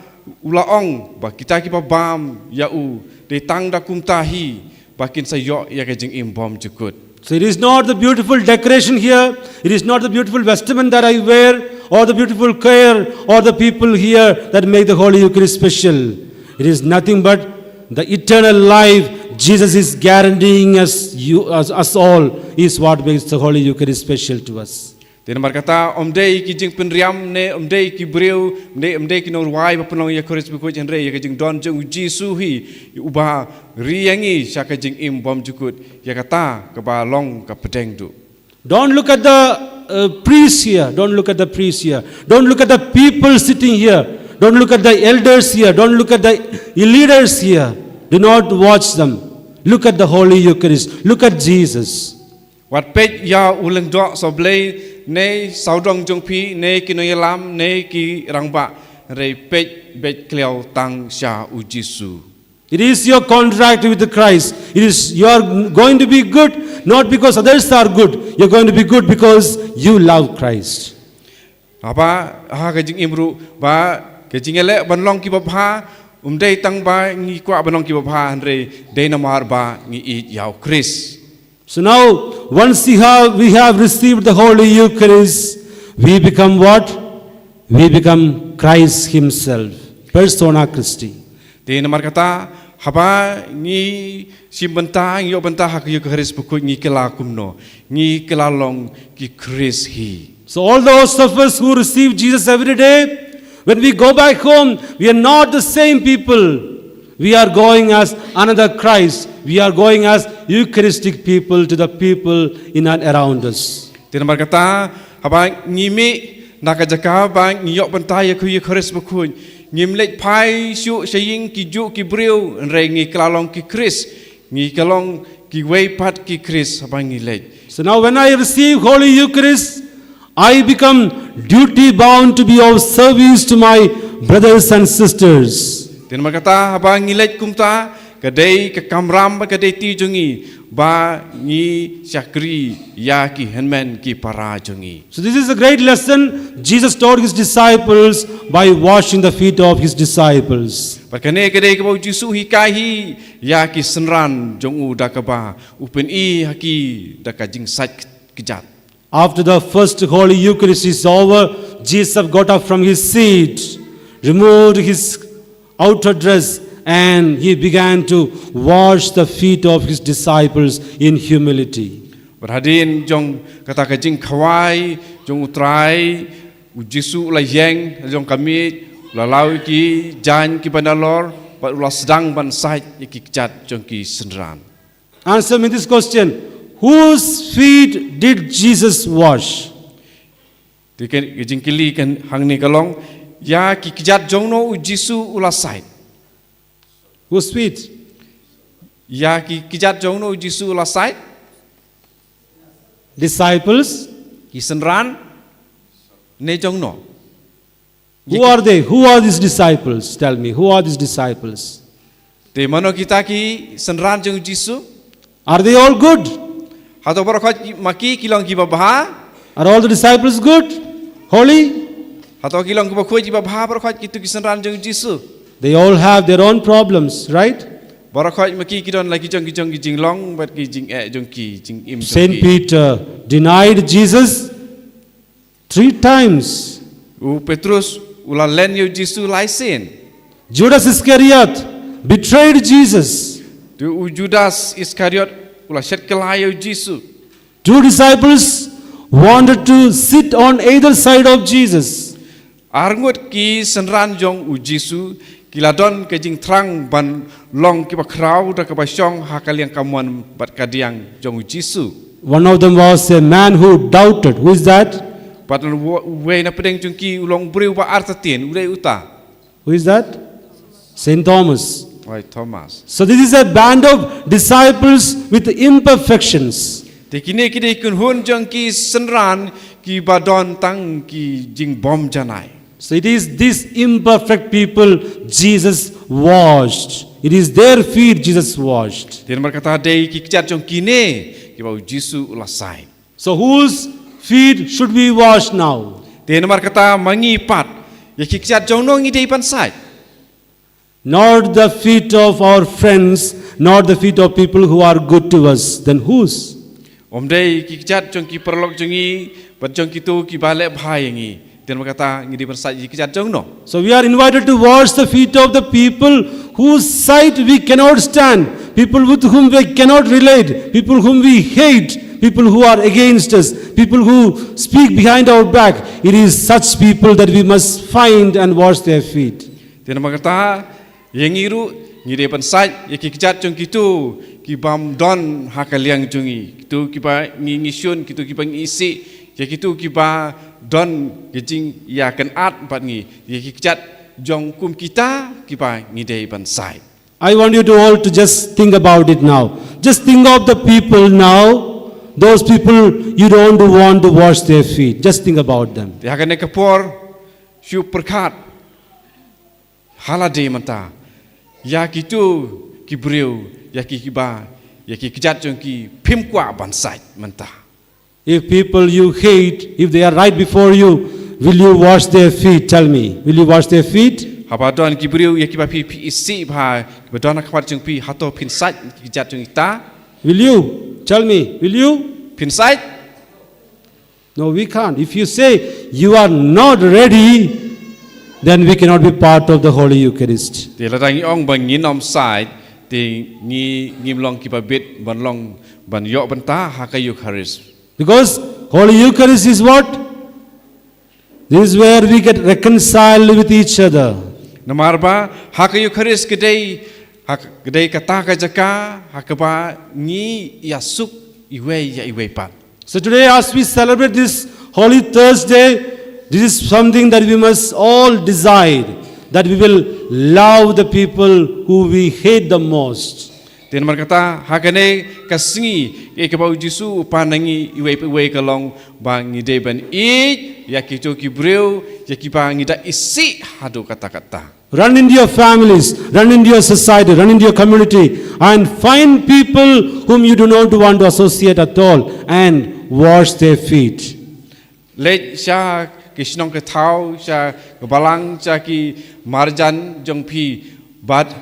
u la ong ba kita kiba bam ïa u, dei tang da kumta hi ba kin sa ïoh ïa ka jingim bymjukut. So it is not the beautiful decoration here, it is not the beautiful vestment that I wear, or the beautiful choir, or the people here that make the Holy Eucharist special. It is nothing but the eternal life Jesus is guaranteeing us, you, us, us all, is what makes the Holy Eucharist special to us. Te namar kata, ym dei ki jingpynriam ne ym dei ki briew, ym dei, ym dei ki nongrwai ba pynlong ïa ka Eucharist bakhuid, hynrei ïa ka jingdon jong u Jisu hi, uba ri ïa ngi sha ka jingim bymjukut, ïa kata kaba long ka pdeng duh. Don't look at the uh, priest here. Don't look at the priest here. Don't look at the people sitting here. Don't look at the elders here. Don't look at the leaders here. Do not watch them. Look at the Holy Eucharist. Look at Jesus. Wat peit ïa u lyngdoh sohblei, ne sawdong jong phi, ne ki nongïalam, ne ki rangbah. Hynrei peit beit kliaw tang sha u Jisu. It is your contract with Christ. It is, you are going to be good, not because others are good. You're going to be good because you love Christ. Haba ha ka jingim ruh ba ka jingïaleh ban long kiba bha, um dei tang ba ngi kwah ban long kiba bha, hynrei dei namar ba ngi ïeit ïa u Khrist. So now, once we have, we have received the Holy Eucharist, we become what? We become Christ Himself, Persona Christi. Te namar kata, haba ngi shim bynta, ngi ïoh bynta ha ka Eucharist bakhuid, ngi kylla kumno, ngi kylla long ki Khrist hi. So all those of us who receive Jesus every day, when we go back home, we are not the same people. We are going as another Christ. We are going as Eucharistic people to the people in and around us. Te namar kata, haba ngi mih na ka jaka ba ngi ïoh bynta ïa ka Eucharist bakhuid, ngim leit phai shuh sha ïing ki juh ki briew, hynrei ngi kylla long ki Khrist, ngi kylla long kiwei pat ki Khrist haba ngi leit. So now when I receive Holy Eucharist, I become duty bound to be of service to my brothers and sisters. Te namar kata, haba ngi leit kumta, ka dei ka kamram bad ka dei duty jong ngi ba ngi shakri ïa ki hynmen ki para jong ngi. So this is a great lesson Jesus taught His disciples by washing the feet of His disciples. Bad kane ka dei kaba u Jisu u hikai hi ïa ki synran jong u da kaba u pyni ha ki da ka jingsait kjat. After the first Holy Eucharist is over, Jesus got up from his seat, removed his outer dress, and he began to wash the feet of his disciples in humility. Bad hadien jong kata ka jingkhawai jong u Trai, u Jisu u la ïeng jong ka miej, u la law ïa ki jaiñ kiba nalor, bad u la sdang ban sait ïa ki kjat jong ki synran. Answer me this question. Whose feet did Jesus wash? Te ka jingkylli hangne ka long, ïa ki kjat jong no u Jisu u la sait? Whose feet? Ïa ki kjat jong no u Jisu u la sait? Disciples. Ki synran ne jong no? Who are they? Who are these disciples? Tell me, who are these disciples? Te mano kita ki synran jong u Jisu? Are they all good? Hato baroh khoit ma ki ki long kiba bha? Are all the disciples good? Holy? Hato ki long kiba khuid kiba bha baroh khoit kito ki synran jong u Jisu? They all have their own problems, right? Baroh khoit ma ki ki don la ki jong ki jong ki jinglong bad ki jingeh jong ki, jingim jong ki. Saint Peter denied Jesus three times. U Petrus u la len ïa u Jisu lai sien. Judas Iscariot betrayed Jesus. Te u Judas Iskariot u la shet kylla ïa u Jisu. Two disciples wanted to sit on either side of Jesus. Arngut ki synran jong u Jisu ki la don ka jingthrang ban long kiba khraw da kaba shong ha ka liang kamon bad kadiang jong u Jisu. One of them was a man who doubted. Who is that? Bad uwei na pdeng jong ki u long briew ba artatien, u dei uta. Who is that? Saint Thomas. Oi, Thomas. So this is a band of disciples with imperfections. Te kine ki dei kynhun jong ki synran kiba don tang ki jingbym janai. So it is these imperfect people Jesus washed. It is their feet Jesus washed. Te namar kata dei ki kjat jong kine kiba u Jisu u la said. So whose feet should we wash now? Te namar kata ma ngi pat, ïa ki kjat jong no ngi dei ban said? Not the feet of our friends, not the feet of people who are good to us. Then whose? Ym dei ki kjat jong ki paralok jong ngi bad jong kito kiba leh bha ïa ngi. Te namar kata ngi dei ban said ïa ki kjat jong no? So we are invited to wash the feet of the people whose sight we cannot stand, people with whom we cannot relate, people whom we hate, people who are against us, people who speak behind our back. It is such people that we must find and wash their feet. Te namar kata ïa ngi ruh ngi dei ban said ïa ki kjat jong kito kibym don ha ka liang jong ngi, kito kiba ngi, ngi shun, kito kiba ngi isih, ïa kito kiba don ka jingïakynad bad ngi, ïa ki kjat jong kum kita kiba ngi dei ban said. I want you to all to just think about it now. Just think of the people now. Those people you don't want to wash their feet. Just think about them. Te ha kane ka por shu pyrkhat ha lade mynta ïa kito ki briew, ïa ki kiba, ïa ki kjat jong ki phim kwah ban said mynta. If people you hate, if they are right before you, will you wash their feet? Tell me, will you wash their feet? Haba don ki briew ïa kiba phi, phi isih bha, kiba don ha khmat jong phi, hato phin said ki kjat jong kita? Will you? Tell me, will you? Phin said? No, we can't. If you say you are not ready, then we cannot be part of the Holy Eucharist. Te lada ngi ong ba ngim said, te ngi, ngim long kiba bit ban long, ban ïoh bynta ha ka Eucharist. Because Holy Eucharist is what? This is where we get reconciled with each other. Namar ba ha ka Eucharist ka dei, ha ka, ka dei kata ka jaka ha kaba ngi ïasuk iwei ïa iwei pat. So today, as we celebrate this Holy Thursday, this is something that we must all decide, that we will love the people who we hate the most. Te namar kata, ha kane ka sngi, ïa kaba u Jisu u pan na ngi iwei pa iwei ka long ba ngi dei ban ïeit ïa kito ki briew, ïa kiba ngi da isih haduh katta katta. Run into your families, run into your society, run into your community, and find people whom you do not want to associate at all and wash their feet. Leit sha ki shnong ki thaw, sha ki balang, sha ki marjan jong phi, bad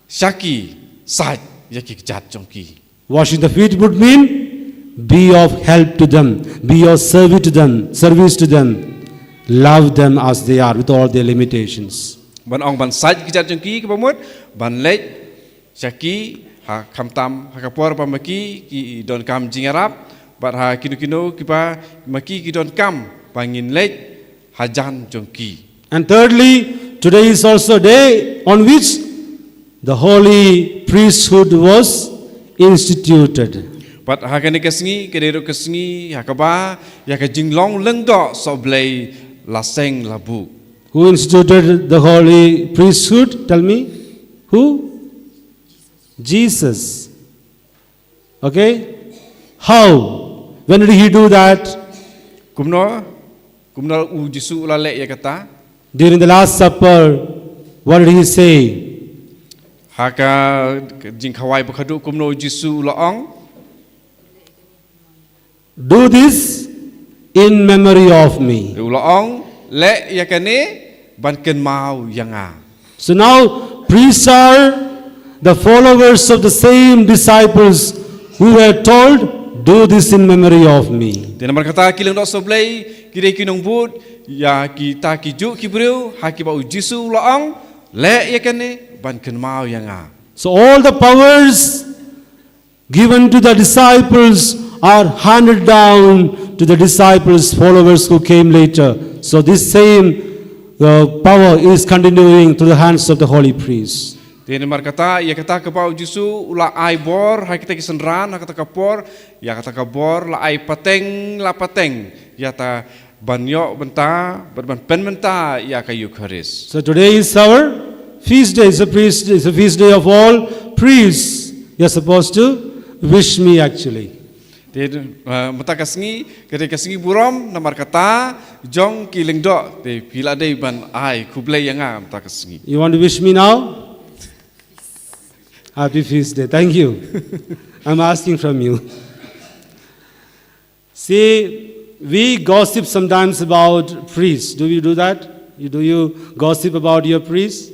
sha ki, said ïa ki kjat jong ki. Washing the feet would mean be of help to them, be of service to them, service to them, love them as they are with all their limitations. Ban ong ban said ki kjat jong ki, kaba mut ban leit sha ki ha khamtam ha ka por ba ma ki ki donkam jingïarap, bad ha kino kino kiba ma ki ki donkam ba ngin leit hajan jong ki. And thirdly, today is also a day on which the holy priesthood was instituted. Bad ha kane ka sngi ka dei ruh ka sngi ha kaba ïa ka jinglong lyngdoh sohblei la seng la buh. Who instituted the holy priesthood? Tell me. Who? Jesus. Okay? How? When did he do that? Kumno? Kumno u Jisu u la leh ïa kata? During the Last Supper, what did he say? Ha ka jingkhawai bakhadduh kumno u Jisu u la ong? Do this in memory of me. U la ong, leh ïa kane ban kynmaw ïa nga. So now, priests are the followers of the same disciples who were told, "Do this in memory of me." Te namar kata ki lyngdoh sohblei ki dei ki nongbud ïa kita ki juh ki briew ha kiba u Jisu u la ong, leh ïa kane ban kynmaw ïa nga. So all the powers given to the disciples are handed down to the disciples, followers who came later. So this same uh, power is continuing through the hands of the holy priest. Te namar kata, ïa kata kaba u Jisu u la ai bor ha kita ki synran ha kata ka por, ïa kata ka bor la ai pateng la pateng ïa ta ban ïoh bynta bad ban pynbynta ïa ka Eucharist. So today is our feast day. It's a priest, it's a feast day of all priests. You're supposed to wish me actually. Te uh, mynta ka sngi ka dei ka sngi burom namar kata jong ki lyngdoh, te phi la dei ban ai khublei ïa nga mynta ka sngi. You want to wish me now? Happy feast day. Thank you. I'm asking from you. See, we gossip sometimes about priests. Do you do that? You, do you gossip about your priests?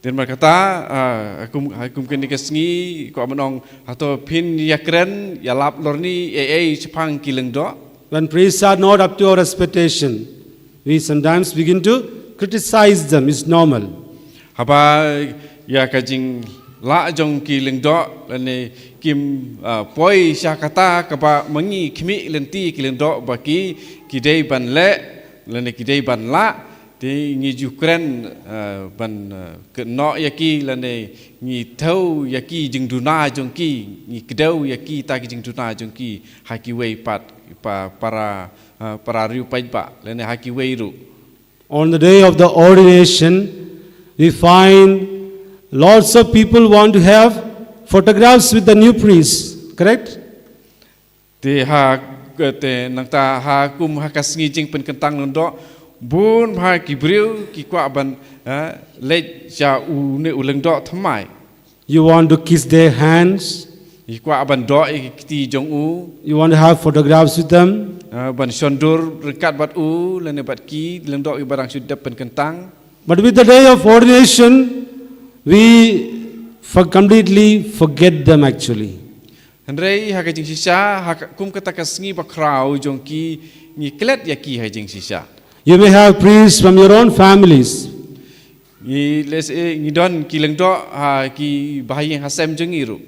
Te namar kata, uh, ha kum, ha kum kane ka sngi, ko amnong, hato phin ïa kren, ïa lap lorni, ei ei shaphang ki lyngdoh. When priests are not up to our expectation, we sometimes begin to criticize them. It's normal. Haba ïa ka jinglah jong ki lyngdoh, lane kim uh, poi sha kata kaba ma ngi khmih lynti ki lyngdoh ba ki, ki dei ban leh, lane ki dei ban lah, te ngi ju kren uh, ban uh, kynnoh ïa ki, lane ngi thew ïa ki jingduna jong ki, ngi kdew ïa kita ki jingduna jong ki ha kiwei pat, pa, para, uh, para riewpaidbah, lane ha kiwei ruh. On the day of the ordination, we find lots of people want to have photographs with the new priest, correct? Te ha, te nangta ha kum ha ka sngi jingpynkyntang lyngdoh, bun ha ki briew ki kwah ban uh, leit sha une u lyngdoh thymmai. You want to kiss their hands. Ki kwah ban doh ïa ki kti jong u. You want to have photographs with them. Uh, ban shon dur ryngkat bad u, lane bad ki lyngdoh kiba dang shu dep pynkyntang. But with the day of ordination, we for completely forget them actually. Hynrei ha ka jingshisha, ha ka, kum kata ka sngi bakhraw jong ki, ngi klet ïa ki ha jingshisha. You may have priests from your own families. Ngi les e ngi don ki lyngdoh ha ki bahaïing hasem jong ngi ruh.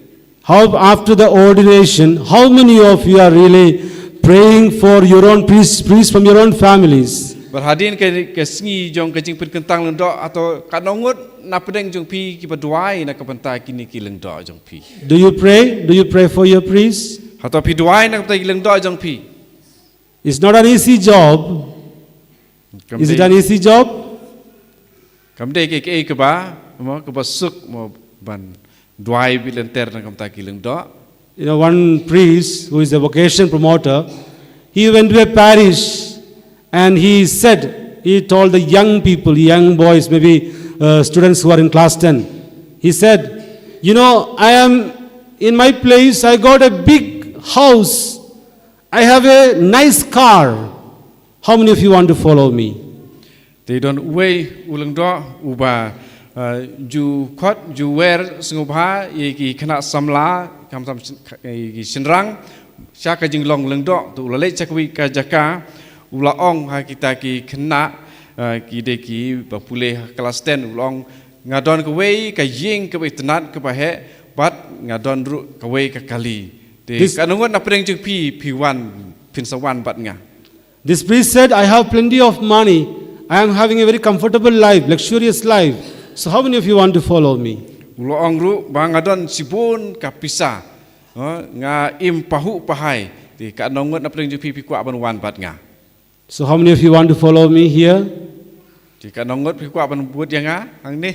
How after the ordination, how many of you are really praying for your own priests, priests from your own families? Bad hadien ka, ka sngi jong ka jingpynkyntang lyngdoh, hato katno ngut na pdeng jong phi kiba duwai na ka bynta kine ki lyngdoh jong phi? Do you pray? Do you pray for your priests? Hato phi duwai na ka bynta ki lyngdoh jong phi? It's not an easy job. Is it an easy job? Kam dei kaei kaei kaba, mo, kaba suk mo ban duwai bit lynter na ka bynta ki lyngdoh. You know, one priest who is a vocation promoter, he went to a parish and he said, he told the young people, young boys, maybe uh, students who are in class ten, he said, you know, I am in my place, I got a big house, I have a nice car. How many of you want to follow me? Te don uwei u lyngdoh uba uh, ju khot ju wer sngewbha ïa ki khynnah samla, khamtam ïa ki shynrang sha ka jinglong lyngdoh, te u la leit sha kawei ka jaka, u la ong ha kita ki khynnah uh, ki dei kiba pule ha klas ten, u la ong nga don kawei ka ïing kaba itynnad kaba heh bad nga don ruh kawei ka kali. Te katno ngut na pdeng jong phi phi wan, phin sa wan bad nga? This priest said, I have plenty of money. I am having a very comfortable life, luxurious life. So how many of you want to follow me? U la ong ruh ba nga don shibun ka pisa. Nga im pahuh pahai. Te katno ngut na pdeng jong phi phi kwah ban wan bad nga? So how many of you want to follow me here? Te katno ngut phi kwah ban bud ïa nga hangne?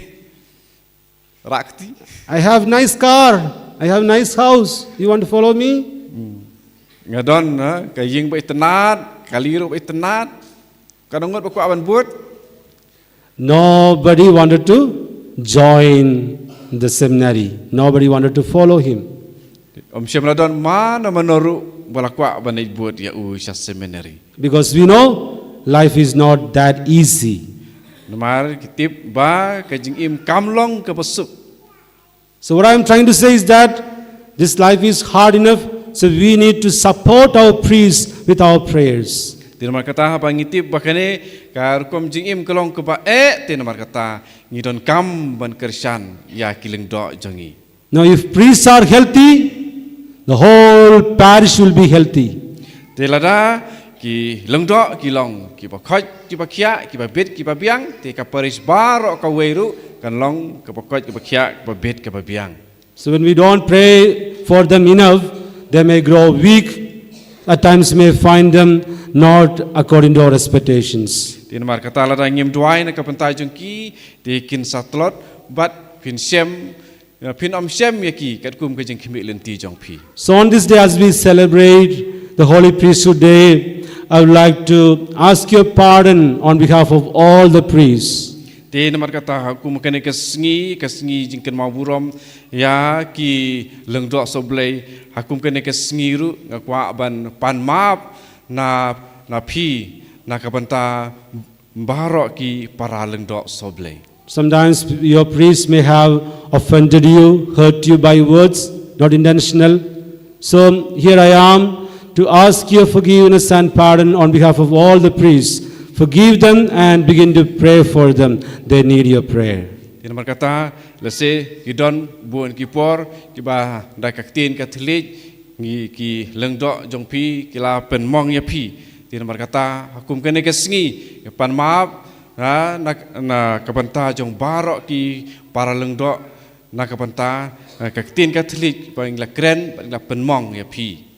Rah kti. I have nice car. I have nice house. You want to follow me? Nga don ka ïing ba itynnad, kali ruh ba itynnad. Katno ngut ba kwah ban bud? Nobody wanted to join the seminary. Nobody wanted to follow him. Ym shym la don mano mano ruh ba la kwah ban leit bud ïa u sha seminary. Because we know life is not that easy. Namar ki tip ba ka jingim kam long kaba suk. So what I am trying to say is that this life is hard enough, so we need to support our priests with our prayers. Te namar kata haba ngi tip ba kane ka rukom jingim ka long kaba eh, te namar kata ngi donkam ban kyrshan ïa ki lyngdoh jong ngi. Now, if priests are healthy, The whole parish will be healthy. Te lada ki lyngdoh ki long kiba khoit, kiba khiah, kiba bit, kiba biang, te ka parish baroh kawei ruh kan long kaba khoit, kaba khiah, kaba bit, kaba biang. So when we don't pray for them enough, they may grow weak. At times, may find them not according to our expectations. Te namar kata lada ngim duwai na ka bynta jong ki, te kin sa tlot bad phin shem, phin ym shem ïa ki katkum ka jingkhmih lynti jong phi. So on this day, as we celebrate the Holy Priesthood Day, I would like to ask your pardon on behalf of all the priests. Te namar kata ha kum kane ka sngi, ka sngi jingkynmaw burom ïa ki lyngdoh sohblei, ha kum kane ka sngi ruh nga kwah ban pan map na, na phi na ka bynta baroh ki para lyngdoh sohblei. Sometimes your priest may have offended you, hurt you by words, not intentional. So here I am to ask your forgiveness and pardon on behalf of all the priests. Forgive them and begin to pray for them. They need your prayer. Te namar kata, lehse ki don bun ki por kiba da ka ktien ka thylliej ngi ki lyngdoh jong phi ki la pynmong ïa phi. Te namar kata ha kum kane ka sngi, ïa pan map na, na, na ka bynta jong baroh ki para lyngdoh, na ka bynta, eh, ka ktien ka thylliej ba ngi la kren, ba ngi la pynmong ïa phi.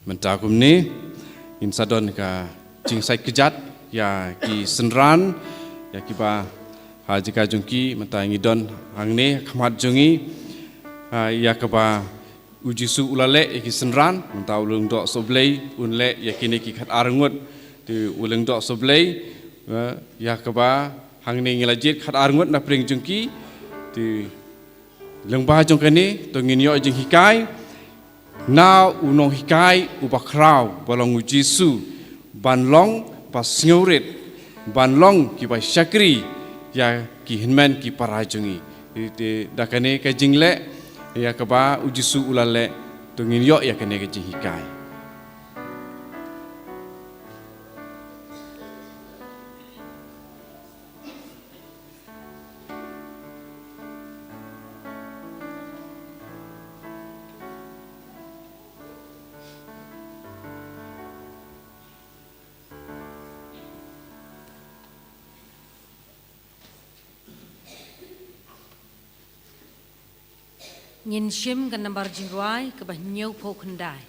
Mynta kumne, ngin sa don ka jingsait kjat ïa ki synran, ïa kiba ha jaka jong ki, mynta ngi don hangne khmat jong ngi, ha, ïa kaba U Jisu u la leh ïa ki synran, mynta u lyngdoh sohblei, un leh ïa kine ki khatar ngut, te u lyngdoh sohblei, eh, ïa kaba hangne ngi la jied khatar ngut na pdeng jong ki, te lyngba jong kane, to ngin ïoh jinghikai na u nonghikai uba khraw, ba long U Jisu, ban long ba sngewrit, ban long kiba shakri ïa ki hynmen ki para jong ngi. Te, te da kane ka jingleh ïa kaba U Jisu u la leh, to ngin ïoh ïa kane ka jinghikai. Ngin shim ka nambar jingrwai kaba hynñiewphew khyndai.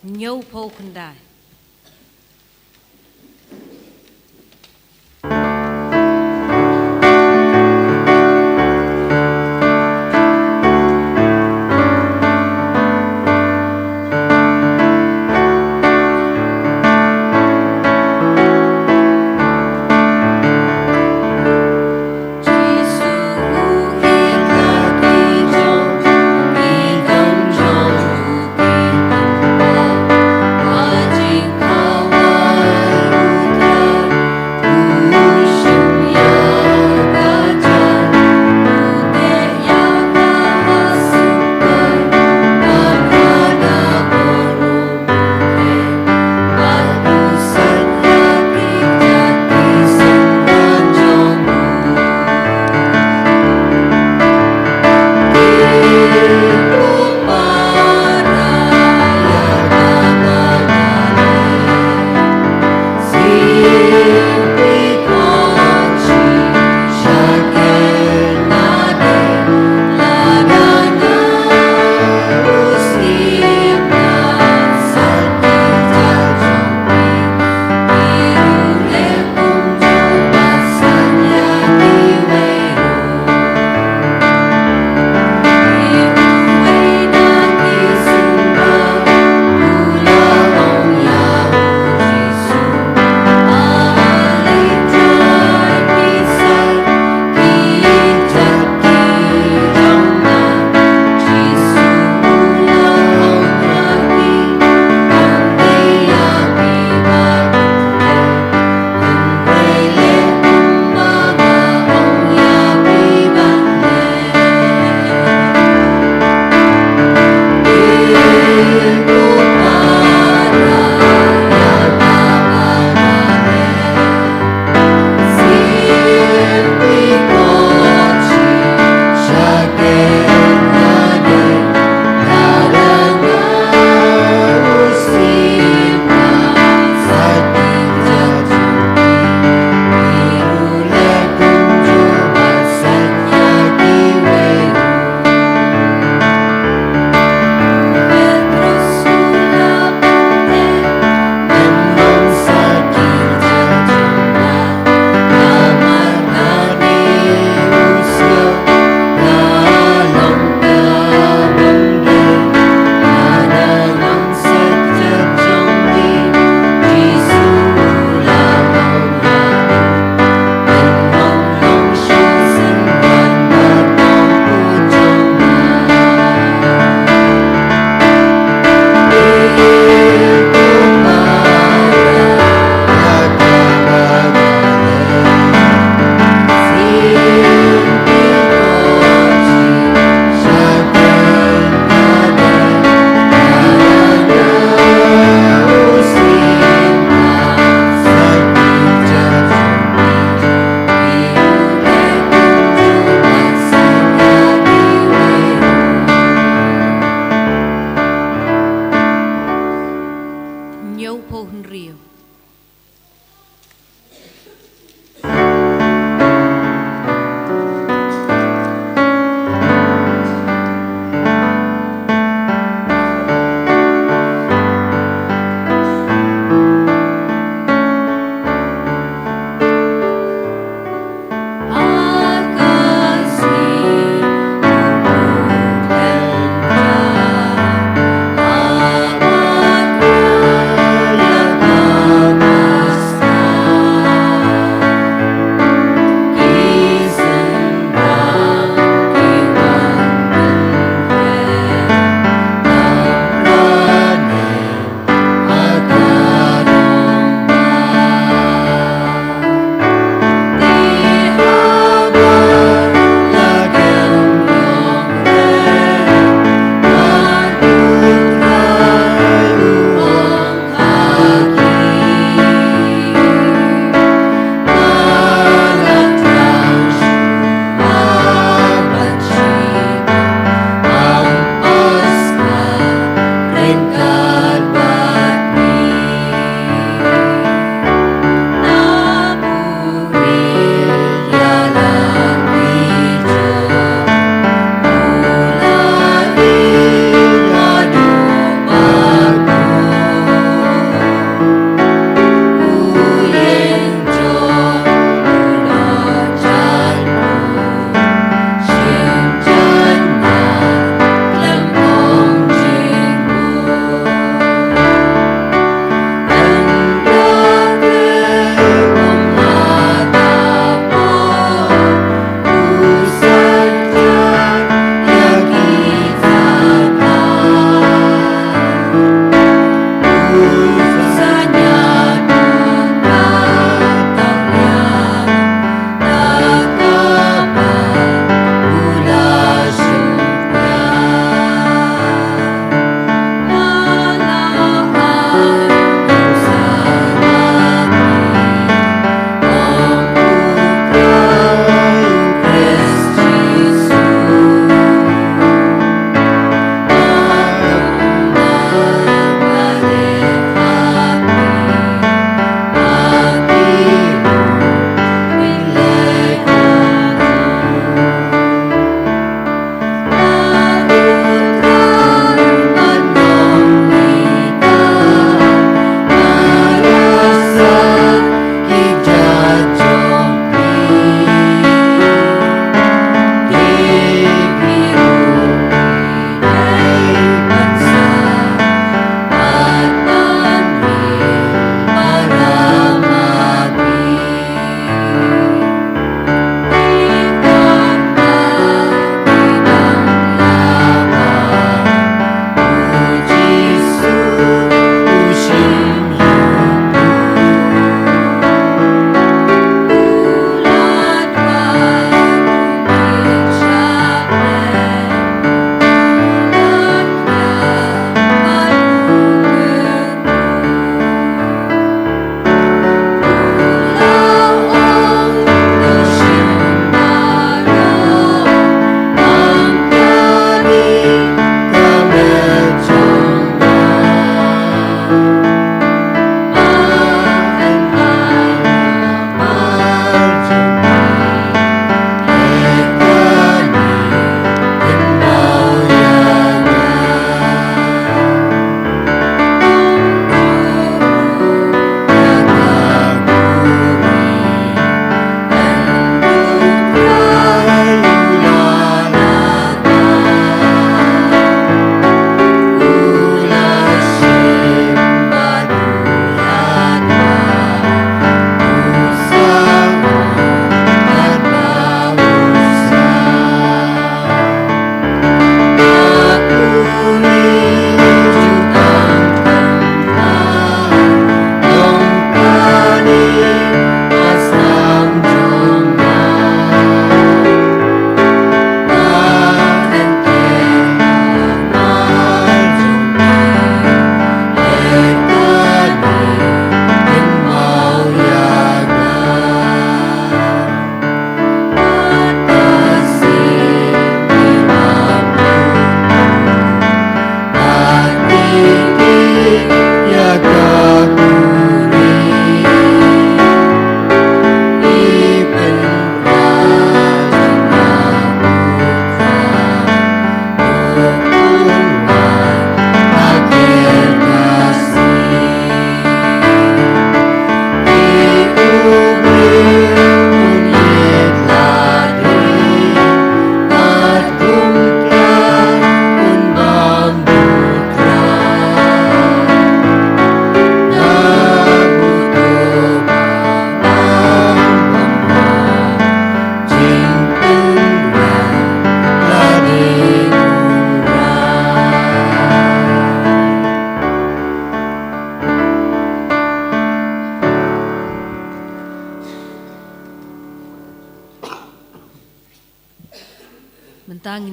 Hynñiewphew khyndai.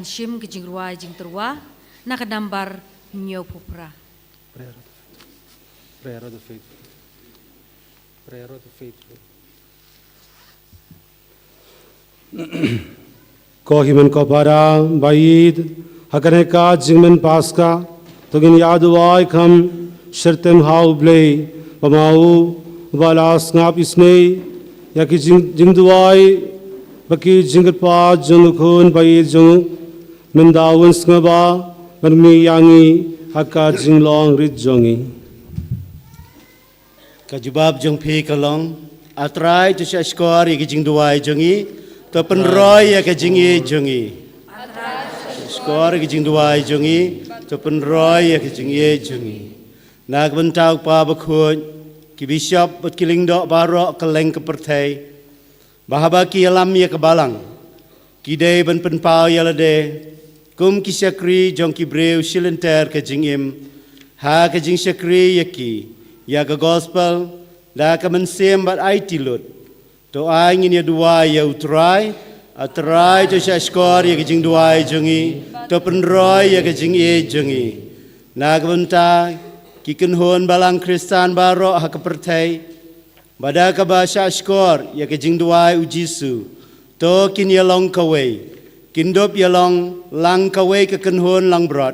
Shim ka jingrwai jingtyrwa na ka nambar hynñiewphew phra. Prayer of the faithful. Prayer of the faithful. Prayer of the faithful. Ko hynmen ko para ba ïeit ha kane ka jingmyn Paska, to ngin ïa duwai kham shyrtem ha U Blei, ba ma u ba la sngap isynei ïa ki jing, jingduwai bad ki jingkyrpad jong u Khun ba ïeit jong u, mynta un sngewbha ban mih ïa ngi ha ka jinglong rit jong ngi. Ka jubab jong phi ka long, A Trai, to shahshkor ïa ka jingduwai jong ngi, to pynroi ïa ka jingïeit jong ngi. Shahshkor ïa ka jingduwai jong ngi, to pynroi ïa ka jingïeit jong ngi. Na ka bynta U Kpa Bakhuid, ki bishop bad ki lyngdoh baroh kylleng ka pyrthei, ba haba ki ïalam ïa ka balang, ki dei ban pynpaw ïa lade kum ki shakri jong ki briew shilynter ka jingim, ha ka jingshakri ïa ki ïa ka gospel da ka mynsiem bad aiti lut. To ai ngin ïa duwai ïa U Trai, A Trai, to shahshkor ïa ka jingduwai jong ngi, to pynroi ïa ka jingïeit jong ngi. Na ka bynta ki kynhun balang Khristan baroh ha ka pyrthei, ba da kaba shahshkor ïa ka jingduwai U Jisu, to kin ïa long kawei, kin dup ïa long lang kawei ka kynhun langbrot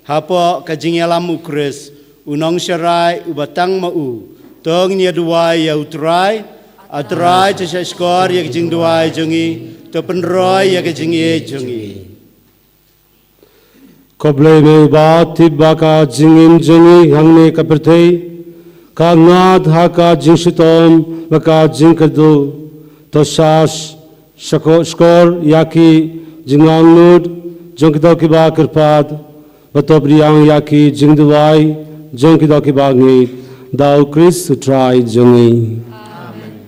hapoh ka jingïalam U Khrist, U Nongsharai uba tang ma u. To ngin ïa duwai ïa U Trai, A Trai, to shahshkor ïa ka jingduwai jong ngi, to pynroi ïa ka jingïeit jong ngi. Ko Blei me uba tip ba ka jingim jong ngi hangne ka pyrthei ka ngat ha ka jingshitom bad ka jingkyrduh, to shah sh-, shako-, shkor ïa ki jingangnud jong kito kiba kyrpad, bad to pdiang ïa ki jingduwai jong kito kiba ngeit, da U Khrist U Trai jong ngi. Amen.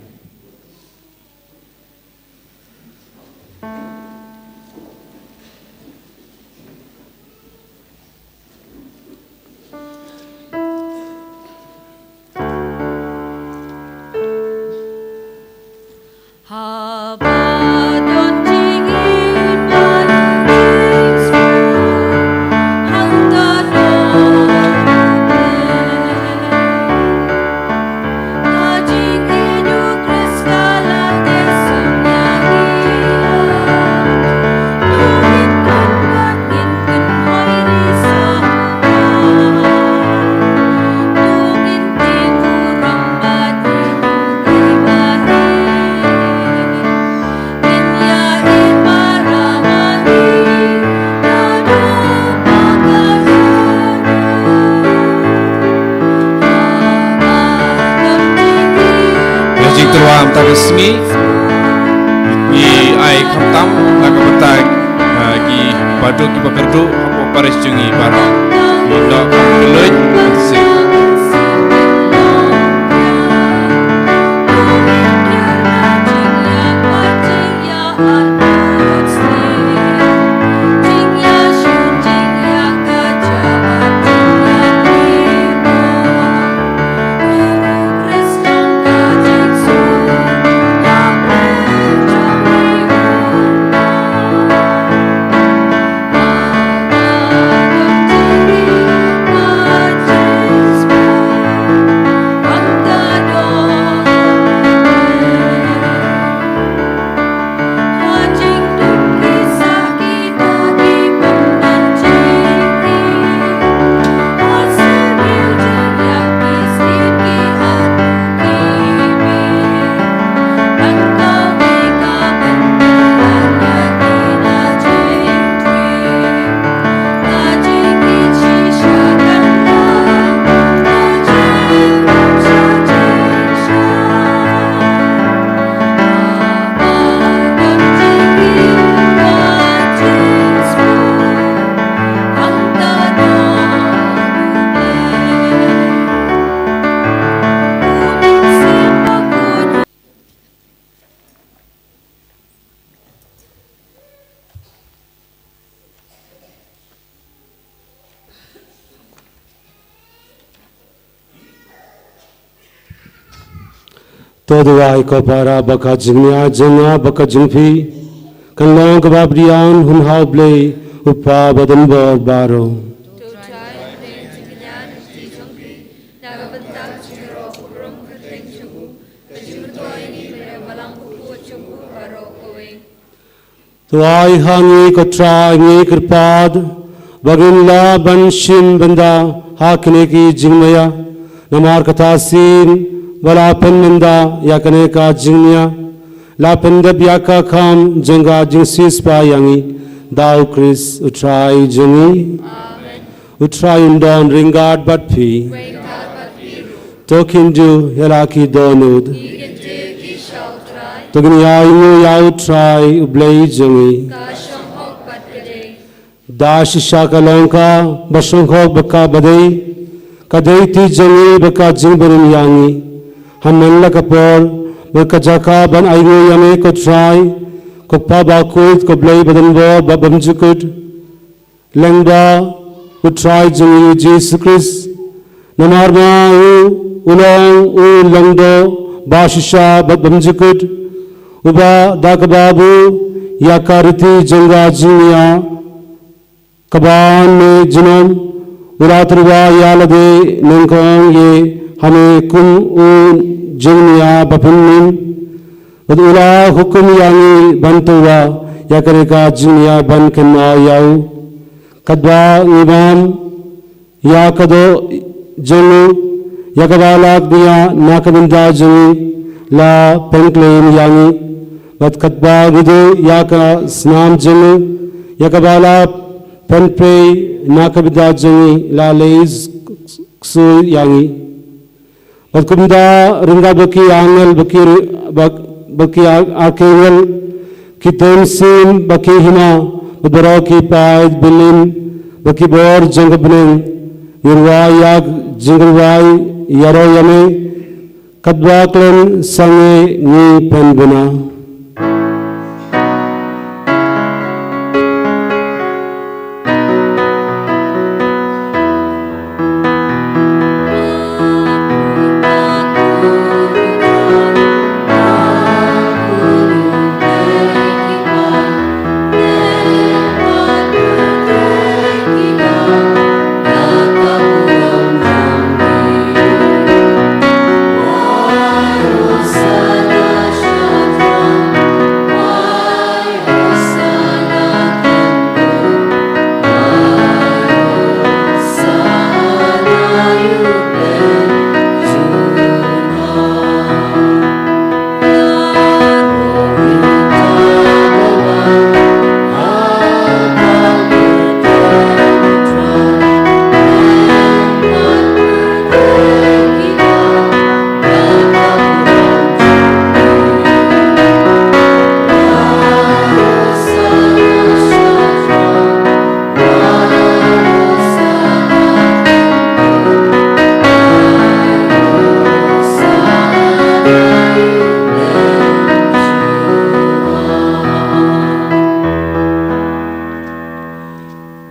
Ïa jingtyrwa mynta ka sngi, ngi ai khamtam na ka bynta, ah, ki baduk ki bakyrduh hapoh parish jong ngi baroh. Ngi noh kham kylluid, To duwai ko para ba ka jingïaid jong nga bad ka jong phi kan long kaba pdiang hun ha U Blei Kpa ba don bor baroh. To ai ha ngi ko Trai ngi kyrpad ba ngin lah ban shim bynta ha kine ki jingmaïa. Namar kata sien ba la pynmynta ïa kane ka jingmaïa, la pyndep ïa ka kam jong ka jingsiewspah ïa ngi da u Khrist u Trai jong ngi. Amen. U Trai un don ryngkat bad phi. Ryngkat bad phi ruh. To khyndiat ïa la ki dohnud. Ngi khyndiat ïa ki sha u Trai. To ngin ïa ainguh ïa u Trai u Blei jong ngi. Ka shong hok bad ka dei. Da shisha ka long kaba shong hok bad kaba dei. Ka dei ti jong ngi bad ka jingbharim ïa ngi. Ha man la ka por bad ka jaka ban ainguh ïa me ko Trai, ko Kpa bakhuid, ko Blei ba don bor bad bymjukut. Lyngba u Trai jong ngi u Jisu Khrist. Namar ba u, u long u lyngdoh ba shisha bad bymjukut, uba da kaba buh ïa ka riti jong ka jingmaïa, kaba ne junom, u la tyrwa ïa lade nyngkong ïa ha me kum u jingmaïa ba pynmih. Bad u la hukum ïa ngi ban tyrwa ïa kane ka jingmaïa ban kynmaw ïa u. Katba ngi bam ïa ka doh jong u, ïa kaba la kdiah na ka bynta jong ngi, la pynkhlaiñ ïa ngi. Bad katba ngi duh ïa ka snam jong u, ïa kaba la pynpei na ka bynta jong ngi, la leh ksuid ïa ngi. Bad kumta ryngkat bad ki angel, bad ki ri-, bad, bad ki ar-, arkangel, ki thohsiew, bad ki hima, bad baroh ki paid bylliñ, bad ki bor jong ka bneng, ngi rwai ïa ka jingrwai ïaroh ïa me, katba khlem sangeh ngi pynbna.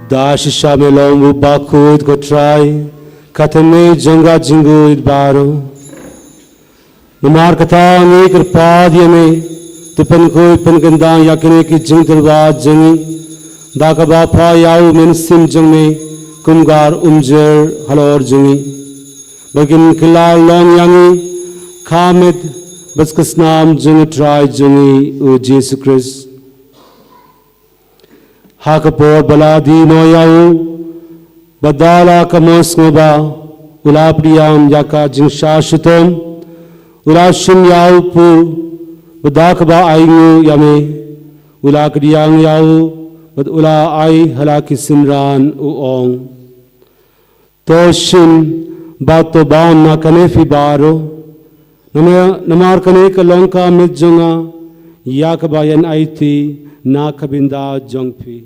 Da shisha me long u bakhuid ko Trai, ka thymmei jong ka jingkhuid baroh. Namar kata ngi kyrpad ïa me, to pynkhuid pynkyndang ïa kine ki jingtyrwa jong ngi, da kaba phah ïa u Mynsiem jong me kum ka umjer halor jong ngi, ba kin kylla long ïa ngi ka met bad ka snam jong u Trai jong ngi u Jisu Khrist. Ha ka por ba la die noh ïa u, bad da la ka mon sngewbha, u la pdiang ïa ka jingshah shitom, u la shim ïa u pud, bad da kaba ainguh ïa me, u la kdiang ïa u, bad u la ai ha la ki synran u ong. To shim, bad to bam na kane phi baroh. Namar, namar kane ka long ka met jong nga, ïa kaba yn aiti na ka bynta jong phi.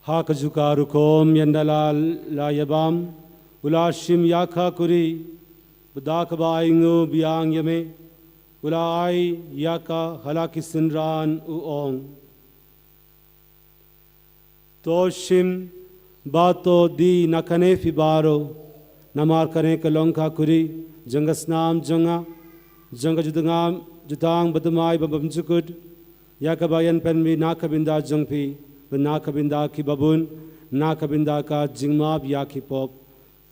Ha kajuh ka rukom, ynda la, la ïabam, u la shim ïa ka kuri, bad da kaba ainguh biang ïa me, u la ai ïa ka ha la ki synran u ong. To shim, bad to die na kane phi baroh, Namar kane ka long ka kuri jong ka snam jong nga, jong ka jutang, jutang ba thymmai ba bymjukut, ïa kaba ïeng pynmih na ka bynta jong phi bad na ka bynta ki babun, na ka bynta ka jingmap ïa ki pop.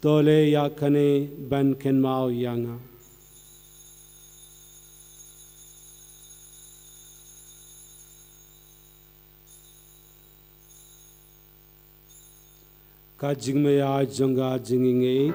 To leh ïa kane ban kynmaw ïa nga. Ka jingmaïa jong ka jingngeit.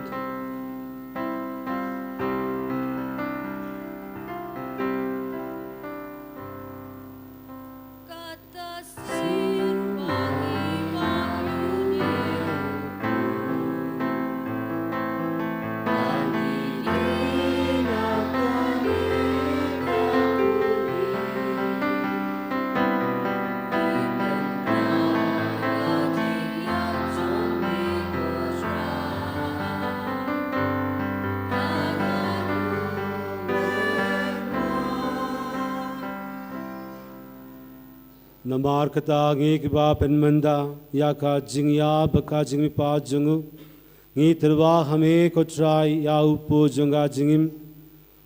Namar kata ngi kiba pynmynta ïa ka jingïap bad ka jingmihpat jong u, ngi tyrwa ha me ko Trai ïa u pud jong ka jingim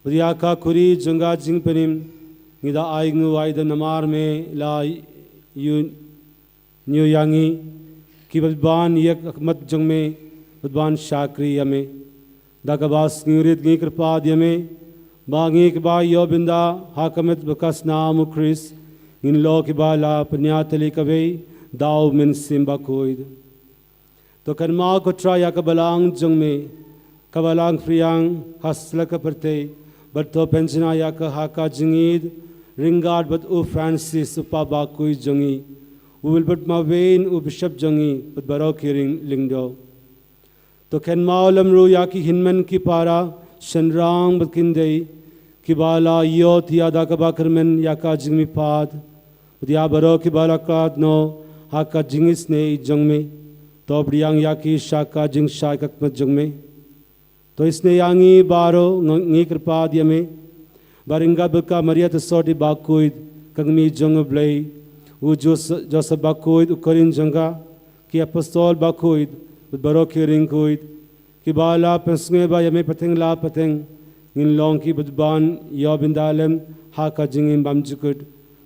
bad ïa ka kuri jong ka jingpynim. Ngi da ai nguh ai don namar me la ïoh ñiew ïa ngi kiba ban ïakhmat jong me bad ban shakri ïa me. Da kaba sngewrit ngi kyrpad ïa me ba ngi kiba ïoh bynta ha ka met bad ka snam u Khrist ngin long kiba la pynïatylli kawei da u Mynsiem Bakhuid. To kynmaw ko Trai ïa ka balang jong me, ka balang phriang ha satlak ka pyrthei, bad to pynshna ïa ka ha ka jingïeid ryngkat bad u Francis u Pap bakhuid jong ngi, u Wilbert Marwein u Bishop jong ngi bad baroh ki ring lyngdoh. To kynmaw lem ruh ïa ki hynmen ki para, shynrang bad ki khyndai, kiba la ïohthiah da kaba kyrmen ïa ka jingmihpat, bad ïa baroh kiba la khlad noh ha ka jingisynei jong me. To pdiang ïa ki sha ka jingshai khmat jong me. To isynei ïa ngi baroh, ngi kyrpad ïa me ba ryngkat bad ka Maria Theisotti bakhuid, ka kmie jong u Blei, u Jos-, Joseph bakhuid u khun jong ka, ki apostol bakhuid bad baroh ki ringkhuid kiba la pynsngewbha ïa me pateng la pateng, ngin long kiba ban ïoh bynta lem ha ka jingim bymjukut,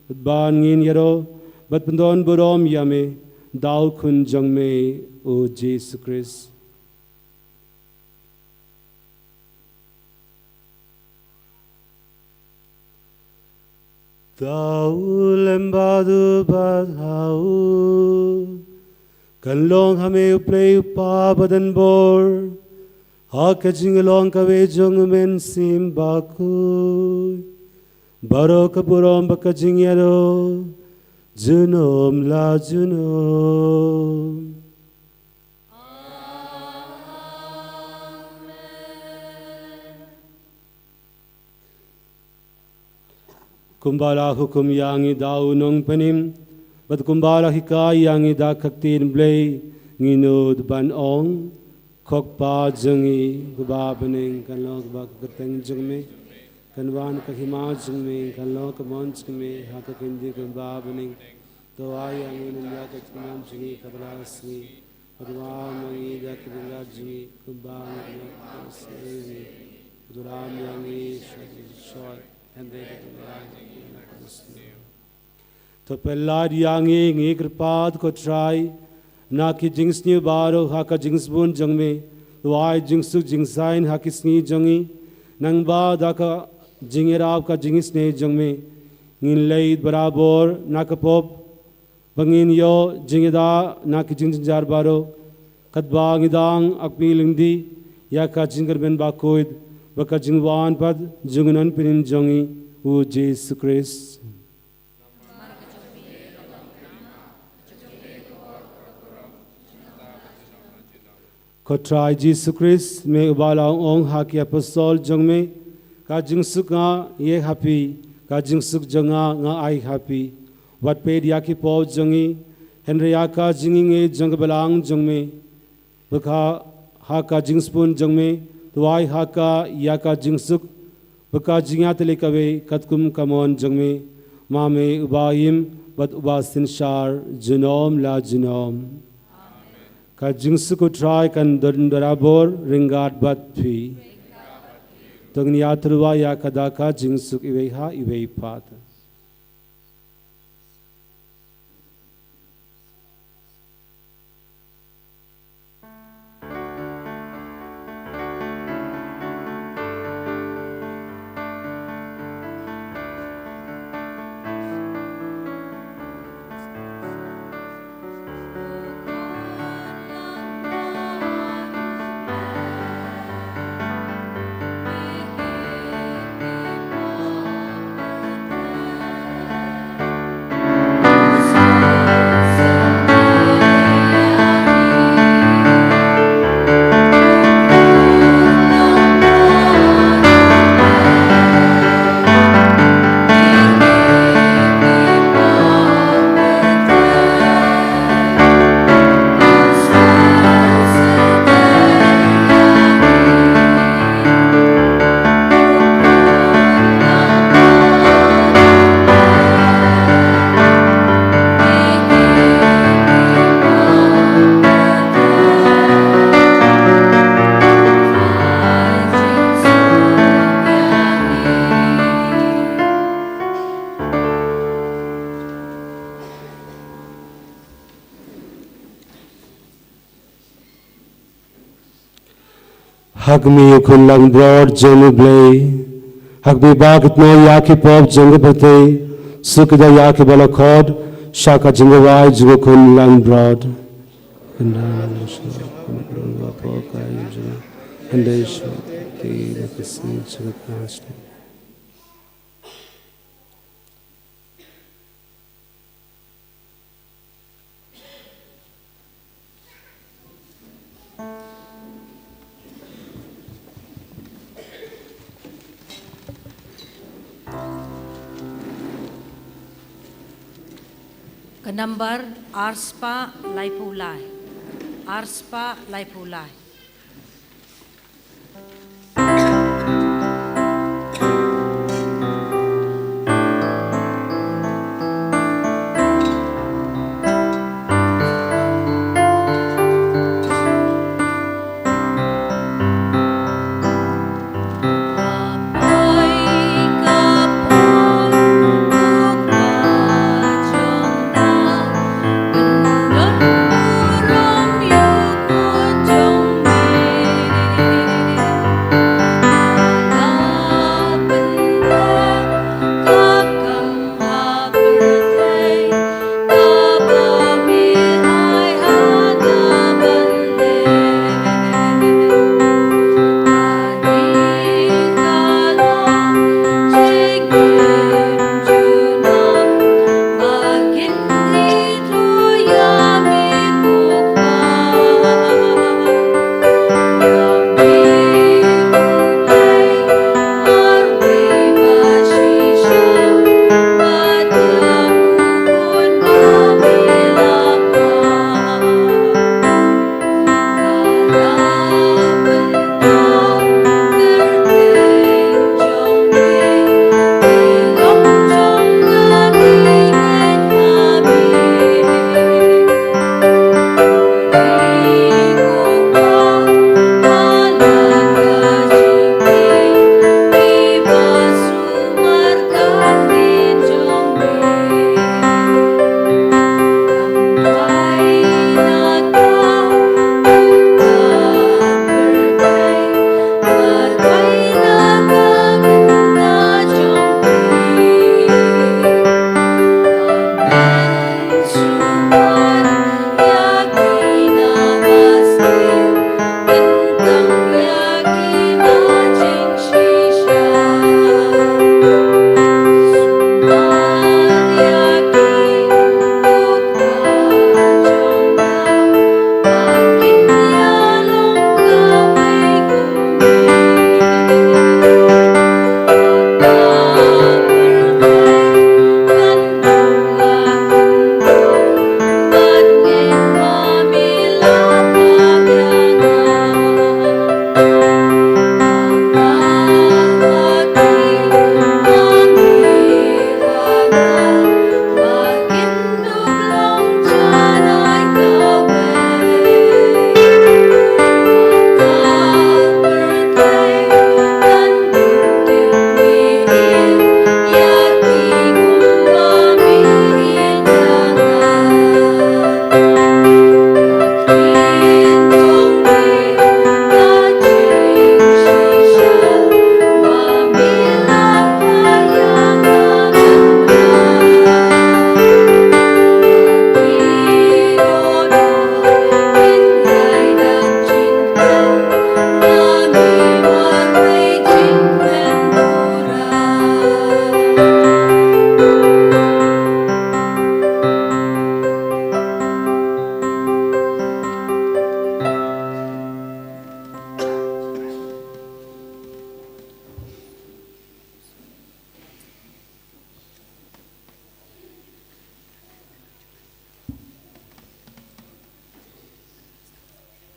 bad ban ngin ïaroh bad pyndonburom ïa me da u Khun jong me u Jisu Khrist. Da u lem bad u bad ha u, kan long ha me U Blei U Kpa badonbor, ha ka jinglong kawei jong u Mynsiem Bakhuid, baroh ka burom bad ka jingïaroh junom la junom. Kumba la hukum ïa ngi da u Nongpynim, bad kumba la hikai ïa ngi da ka Ktien Blei, ngi nud ban ong: Ko Kpa jong ngi uba ha bneng, kan long kaba ka kyrteng jong me, kan wan ka hima jong me, kan long ka mon jong me ha ka kynti kumba ha bneng. To ai ïa ngi mynta ïa ka jingim jong ngi kaba la sngi. Bad wan ma ngi da ka jingim jong ngi kumba ngi ïa ka jingim jong ngi. Bad lam ïa ngi sha ka jingshoit, hynrei da ka jingim jong ngi na ka jingsniew. To pynlait ïa ngi, ngi kyrpad ko Trai, na ki jingsniew baroh ha ka jingsbun jong me. To ai jingsuk jingsaiñ ha ki sngi jong ngi, nangba da ka jingïarap ka jingisynei jong me, ngin leit barabor na ka pop, ba ngin ïoh jingïada na ki jingjynjar baroh, katba ngi dang akmih lynti ïa ka jingkyrmen bakhuid bad ka jingwan pat jong u Nongpynim jong ngi, u Jisu Khrist. Ko Trai Jisu Khrist, me uba la ong ha ki apostol jong me: Ka jingsuk nga ïa ha phi, ka jingsuk jong nga nga ai ha phi. Wat peit ïa ki pop jong ngi, hynrei ïa ka jingïeit jong ka balang jong me. Bad ha ka jingsbun jong me, to ai ha ka ïa ka jingsuk bad ka jingïatylli kawei katkum ka mon jong me, ma me uba im bad uba synshar junom la junom. Ka jingsuk U Trai kan don barabor ryngkat bad phi. To ngin ïa tyrwa ïa kata ka jingsuk iwei ha iwei pat. Ha kmie u khun langbrot jong u Blei. Ha kmie ba kit noh ïa ki pop jong ka pyrthei. Suk ïa ki ba la khot sha ka jingrwai jong u khun langbrot. Kanda lang sha ka pyrthei jong u Blei. Kanda sha ki ba ki sni sha ka pyrthei. Ka nambar arspah laiphew lai. Arspah laiphew lai.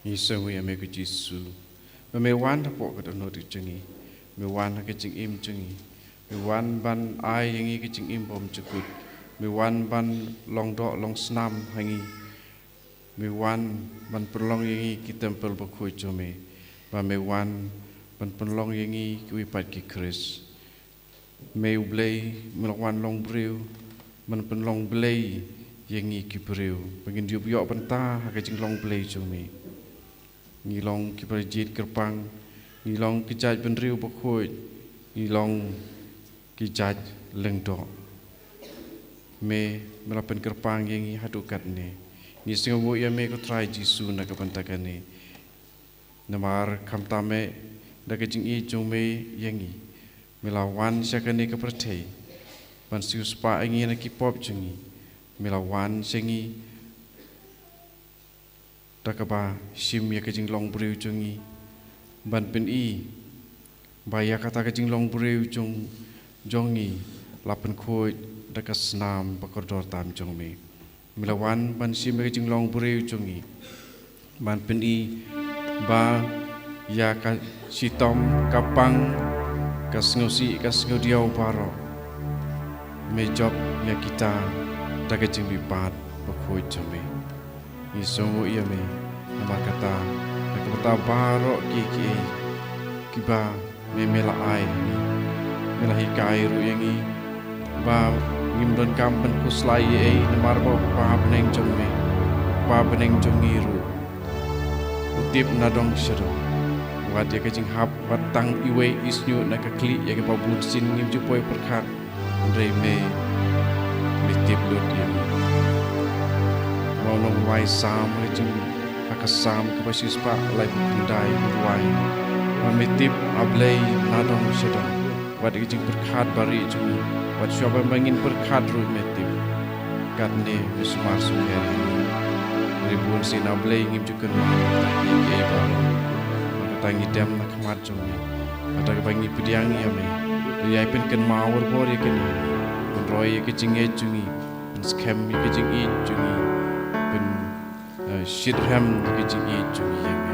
Ngi sngewbha ïa me ko Jisu, ba me wan hapoh ka dohnud jong ngi, me wan ha ka jingim jong ngi, me wan ban ai ïa ngi ka jingim bymjukut, me wan ban long doh long snam ha ngi, me wan ban pynlong ïa ngi ki templ bakhuid jong me, ba me wan ban pynlong ïa ngi kiwei pat ki Khrist. Me u Blei, me la wan long briew ban pynlong Blei ïa ngi ki briew, ba ngin ïoh bynta ha ka jinglong Blei jong me. Ngi long ki ba jied kyrpang, ngi long ki jait bynriew bakhuid, ngi long ki jait lyngdoh. Me, me la pynkyrpang ïa ngi haduh katne. Ngi sngewbha ïa me ko Trai Jisu na ka bynta kane. Namar khamtam eh, da ka jingïeit jong me ïa ngi, me la wan sha kane ka pyrthei ban siewspah ïa ngi na ki pop jong ngi. Me la wan sha ngi da kaba shim ïa ka jinglong briew jong ngi, ban pyni ba ïa kata ka jinglong briew jong, jong ngi la pynkhuid da ka snam ba kordor tam jong me. Me la wan ban shim ïa ka jinglong briew jong ngi, ban pyni ba ïa ka shitom, ka pang, ka sngewsih, ka sngewdiaw baroh, me jop ïa kita da ka jingbipat bakhuid jong me. Ngi sngewbha ïa me, namar kata, na ka bynta baroh kiei kiei kiba me, me la ai ha ngi, me la hikai ruh ïa ngi ba ngim donkam ban khuslai ei ei, namar ba u Kpa bneng jong me, u Kpa bneng jong ngi ruh, u tip na dong sha dong. Wat ïa ka jinghap, wat tang iwei i shñiuh na ka khlieh ïa kiba bunsien ngim ju poi pyrkhat. Hynrei me, me tip lut ïa ngi. Kumba u nongwai Salm, ha ka jing, ha ka Salm kaba shispah laiphew khyndai u wai ba me tip, A Blei, na dong sha dong. Wat ïa ka jingpyrkhat ba rieh jong ngi, wat shuwa ban ba ngin pyrkhat ruh me tip. Katne me sumar sumar ïa ngi. Hynrei bunsien, A Blei, ngim ju kynmaw ïa kiei kiei baroh. Kata ngi dem na khmat jong me. Kata kaba ngi pdiang ïa me, to ïai pynkynmaw barabor ïa kine, pynroi ïa ka jingngeit jong ngi, pynskhem ïa ka jingïeit jong ngi, pyn, eh, shitrhem ïa ka jingïeit jong ngi ïa me.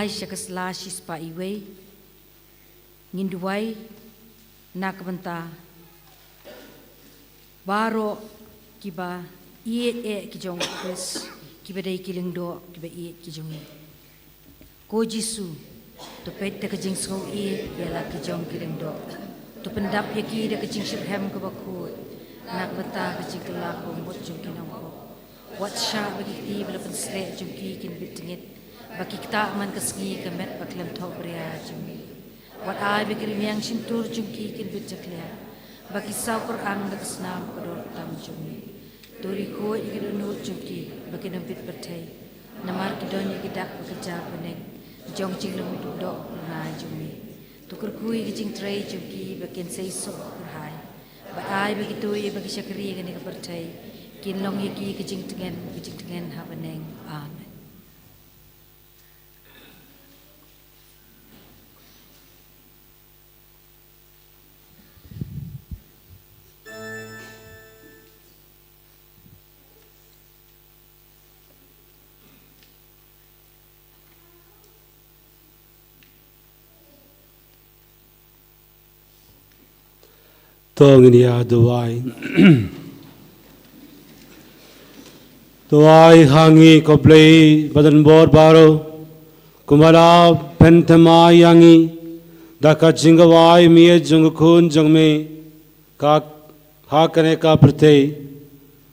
Ai sha ka sla shispah iwei. Ngin duwai na ka bynta baroh kiba ïeit eh ki jong u Khrist, kiba dei ki lyngdoh kiba ïeit ki jong ngi. Ko Jisu, to peit da ka jingsngew ïeit ïa la ki jong ki lyngdoh. To pyndap ïa ki da ka jingshitrhem kaba khuid na ka bynta ka jingkylla kaba mut jong ki nongpop. Wat shah ba ki kti ba la pynshlur jong ki kin bit jingit, ba ki ktah man ka sngi ka met ba khlem thohbria jong ngi. Wat ai ba ki rmiang shyntur jong ki kin bit jakhlia, ba ki saw kyrang da ka snam ka dor tam jong ngi. To rikhot ïa ki dohnud jong ki ba kin ym bit pyrthei, namar ki don ïa ki dak ba ka jia bneng jong jinglong doh bnai jong ngi. To kyrkhu ïa ki jingtrei jong ki ba kin sei soh kyrhai. Bad ai ba kito ïa ba ki shakri ïa kane ka pyrthei kin long ïa ki ka jingtngen, ka jingtngen ha bneng. Amen. To ngin ïa duwai. Duwai ha ngi ko Blei ba don bor baroh, kumba la pynthymmai ïa ngi da ka jingduwai miet jong ka khun jong me, ka ha kane ka pyrthei.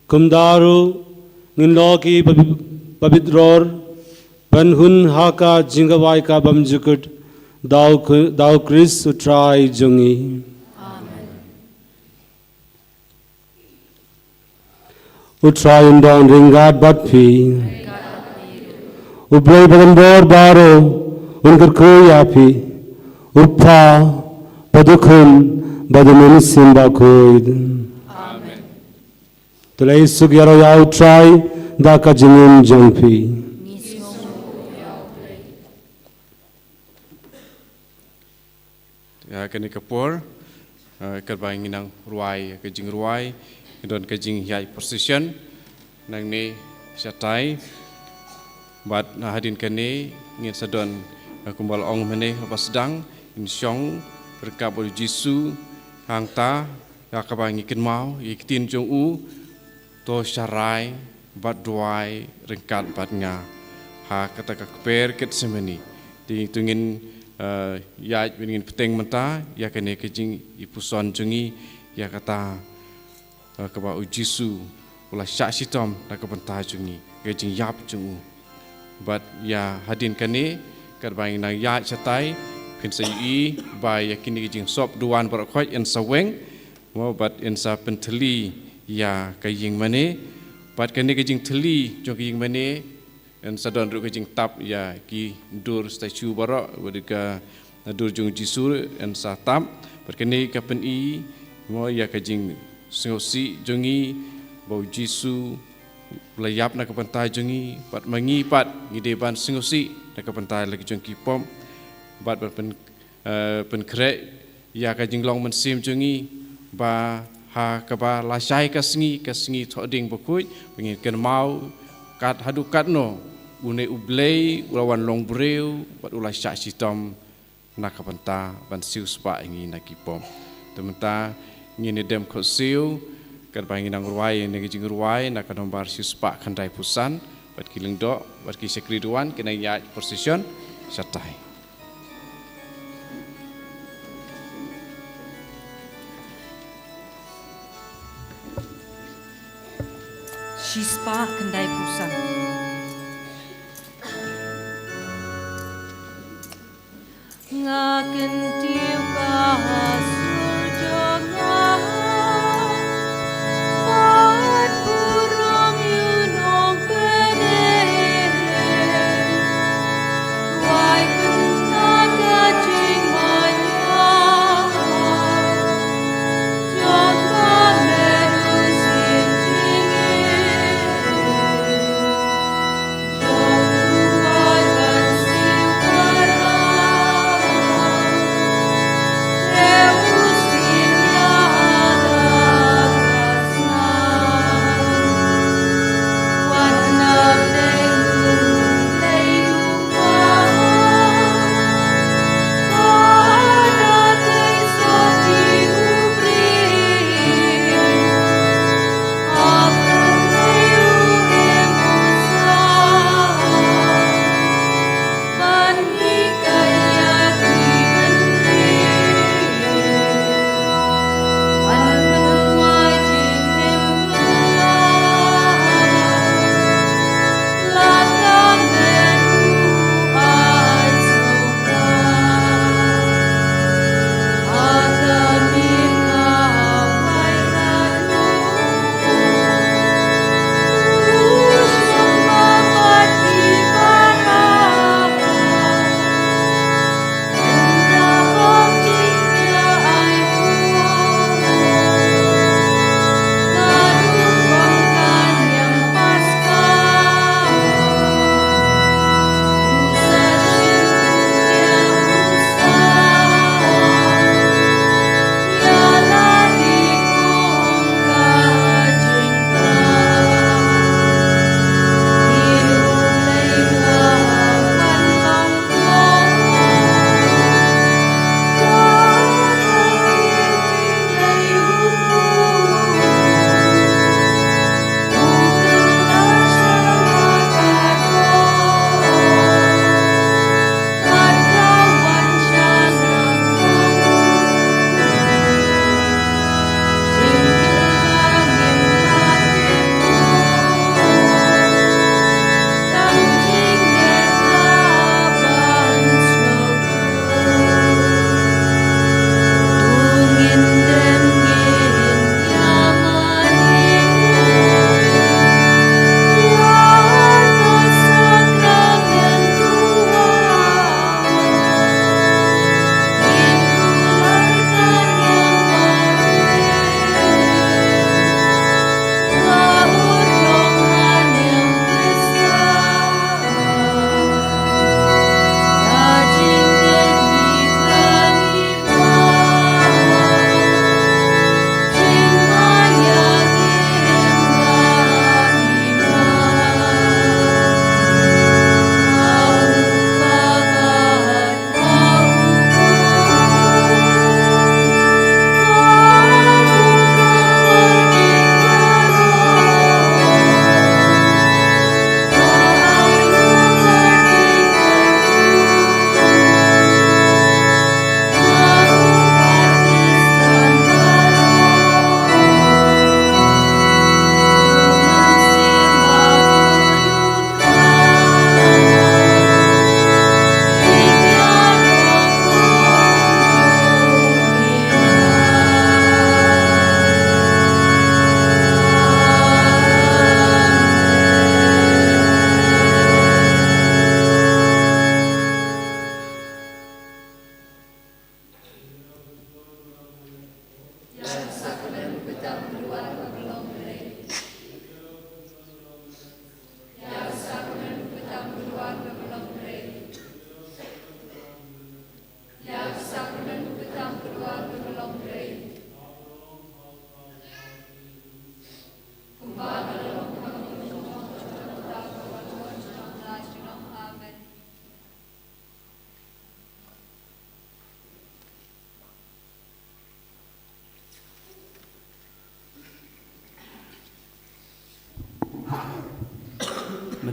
Kumta ruh ngin long ki ba bit, ba bit ror ban hun ha ka jingduwai ka bymjukut. Da u Kh-, da u Khrist u Trai jong ngi. Amen. U Trai un don ryngkat bad phi. U Blei ba don bor baroh un kyrkhu ïa phi. U Kpa bad u Khun bad u Mynsiem Bakhuid. Amen. To leit suk ïaroh ïa u Trai da ka jingim jong phi. Ïa kane ka por, eh, katba ngi nang rwai ka jingrwai, ngi don ka jingïaid procession nangne shatai. Bad na hadien kane ngin sa don, eh, kumba la ong mynne haba sdang, ngin shong ryngkat bad u Jisu. Hangta ïa kaba ngi kynmaw ïa ki ktien jong u, to sharai bad duwai ryngkat bad nga ha kata ka kper Gethsemane. Te to ngin, eh, ïaid bad ngin bteng mynta ïa kane ka jingïapuson jong ngi ïa kata, eh, kaba u Jisu u la shah shitom na ka bynta jong ngi, ka jingïap jong u. Bad ïa hadien kane katba ngi nang ïaid shatai, phin sa ïohi ba ïa kine ki jingsop duwan baroh khoit yn sa weng, mo, bad yn sa pynthylli ïa ka ïing mane. Bad kane ka jingthylli jong ka ïing mane, yn sa don ruh ka jingtap ïa ki dur statue baroh, bad ka dur jong u Jisu yn sa tap. Bad kane ka pyni, mo, ïa ka jingsngewsih jong ngi ba u Jisu u la ïap na ka bynta jong ngi, bad ma ngi pat ngi dei ban sngewsih na ka bynta la ki jong ki pop. Bad ban pyn, eh, pynkhreh ïa ka jinglong mynsiem jong ngi, ba ha kaba lashai ka sngi, ka sngi Thohdieng Bakhuid, ba ngin kynmaw kat haduh katno une u Blei u la wan long briew bad u la shah shitom na ka bynta ban siewspah ïa ngi na ki pop. Te mynta ngin ïa dem khohsiew katba ngi nang rwai ïa kane ka jingrwai na ka nombar shispah khyndaiphew san, bad ki lyngdoh bad ki shakri duwan ki nang ïaid procession shatai. Shispah khyndaiphew san. Nga kyntiew ka sur jong nga, bad burom ïa u Nongpynim. Wai kynta ka jingmyntoi jong ka Meri Jingim.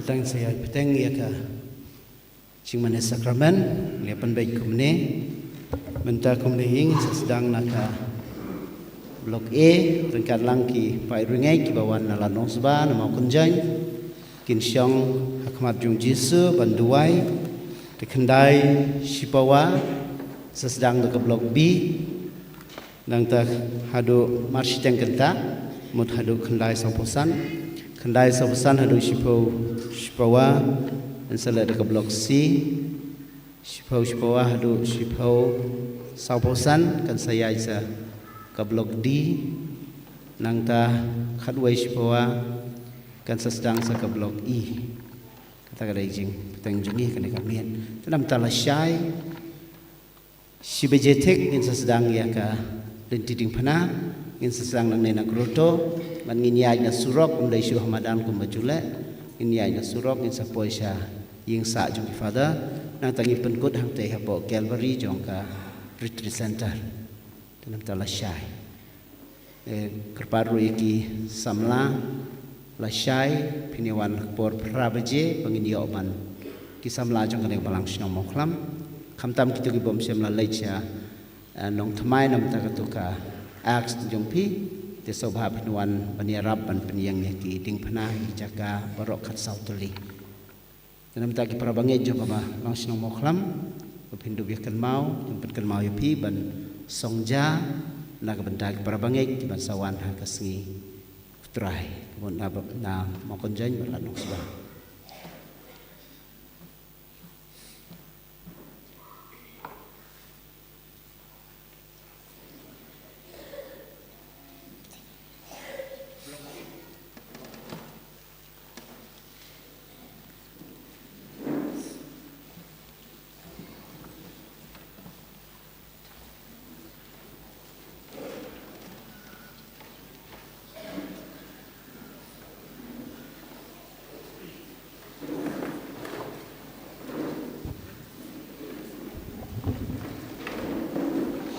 Tang sa ïa pyrteng ïa ka jingmane sakramen, ïa pynbeit kumne. Mynta kumne ïing sa sdang na ka Block A, ryngkat lang ki paid ryngai kiba wan na la nongsba na Mawkynjaiñ. Kin shong ha khmat jong Jisu ban duwai. Te khyndai shipawa sa sdang da ka Block B. Nangta haduh marshiteng kynta mut haduh khyndai sawphew san. Khyndai sawphew san haduh shiphew shipawa, yn sa leh da ka Block C. Shiphew shipawa haduh shiphew sawphew san kan sa ïaid sa ka Block D. Nangta khatwei shipawa kan sa sdang sa ka Block E. Kata ka dei jingpyrteng jong ngi kane ka miet. Te namar ta lashai shi baje thik ngin sa sdang ïa ka lynti diengphna, ngin sa sdang nangne na grotto, bad ngin ïaid na surok, ym dei shuh ha madan kumba ju leh, ngin ïaid na surok, ngin sa poi sha ïing sah jong ki Father, nangta ngin pynkut hangtei hapoh Calvary jong ka Retreat Center. Te namar ta lashai. Eh, kyrpad ruh ïa ki samla, lashai, phin ïa wan ha ka por phra baje, ba ngin ïoh ban ki samla jong kane ka balang shnong Mawkhlam. Khamtam kito ki bym shym la leit sha, eh, Nongthymmai namar kata ka Acts jong phi, te sngewbha phin wan ban ïarap ban pynïeng ïa ki diengphna, ïa ki jaka baroh khatsaw tylli. Te namar kata ki para bangeit jong ka balang shnong Mawkhlam, ba phin dup ïa kynmaw, phin pynkynmaw ïa phi ban song ja na ka bynta ki para bangeit kiban sa wan ha ka sngi U Trai, ka mut na, na Mawkynjaiñ bad la nongsba.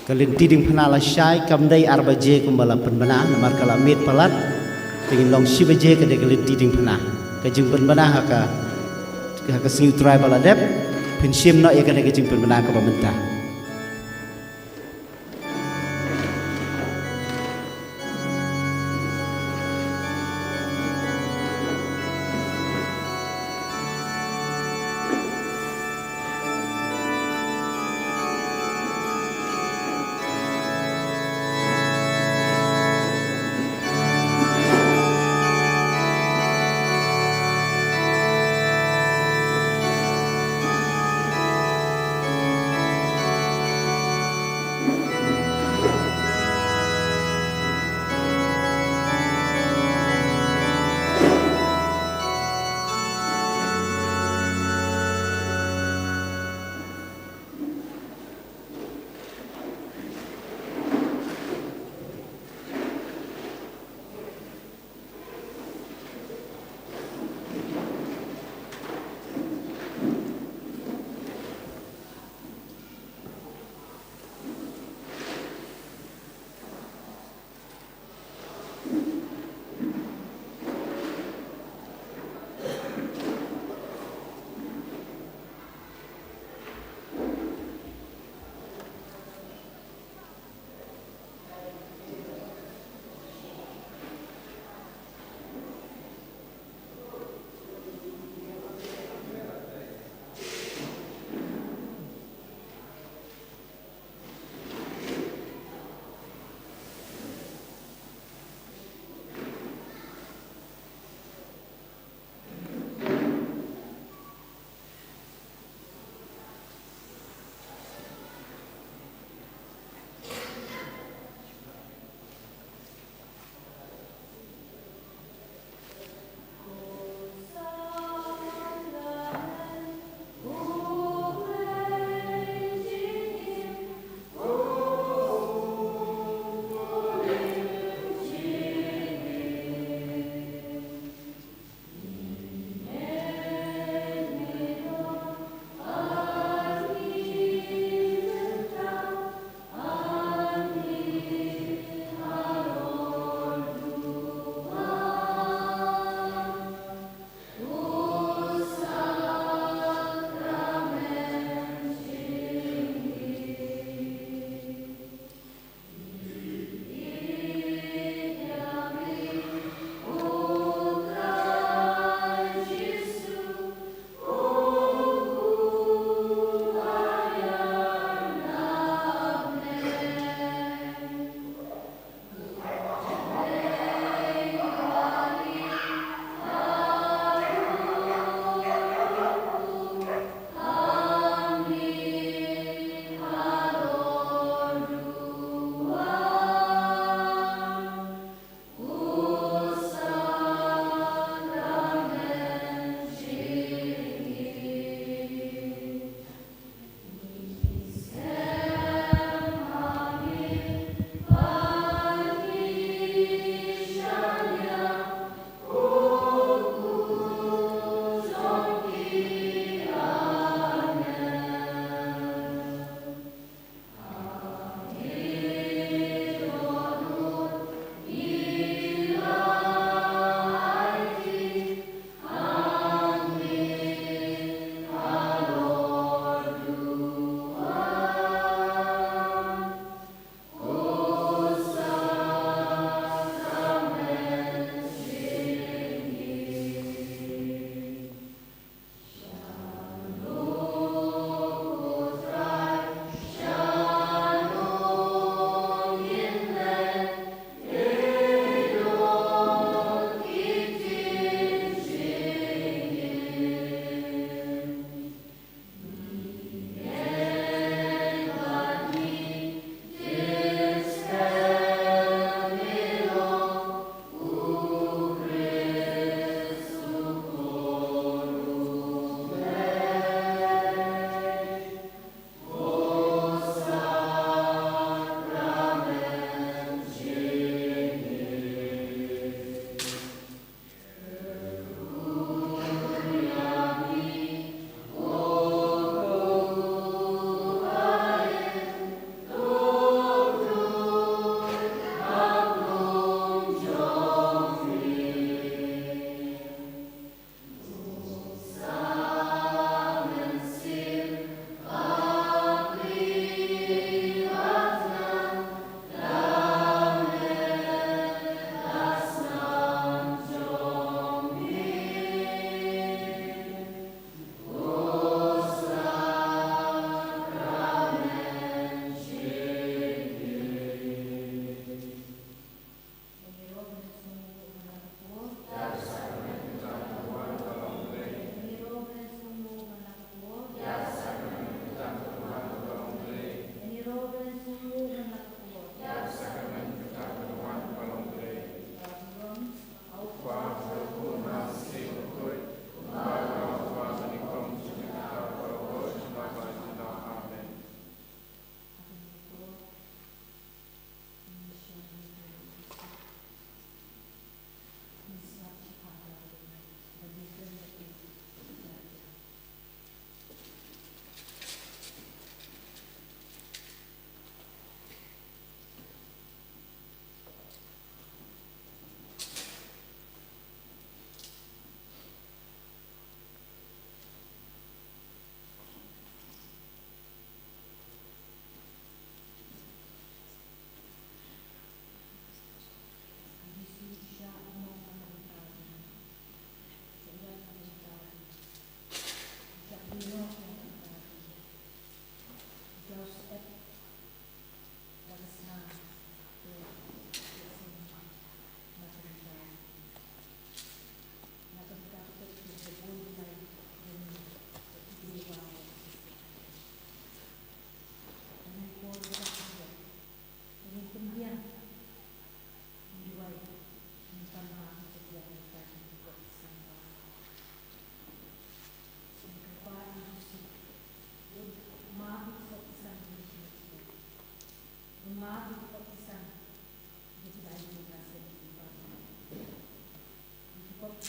Ka lynti diengphna lashai kam dei ar baje kumba la pynbna, namar ka la miet palat. Te ngin long shi baje ka dei ka lynti diengphna. Ka jingpynbna ha ka, ha ka sngi U Trai ba la dep, phin shim noh ïa kane ka jingpynbna kaba mynta.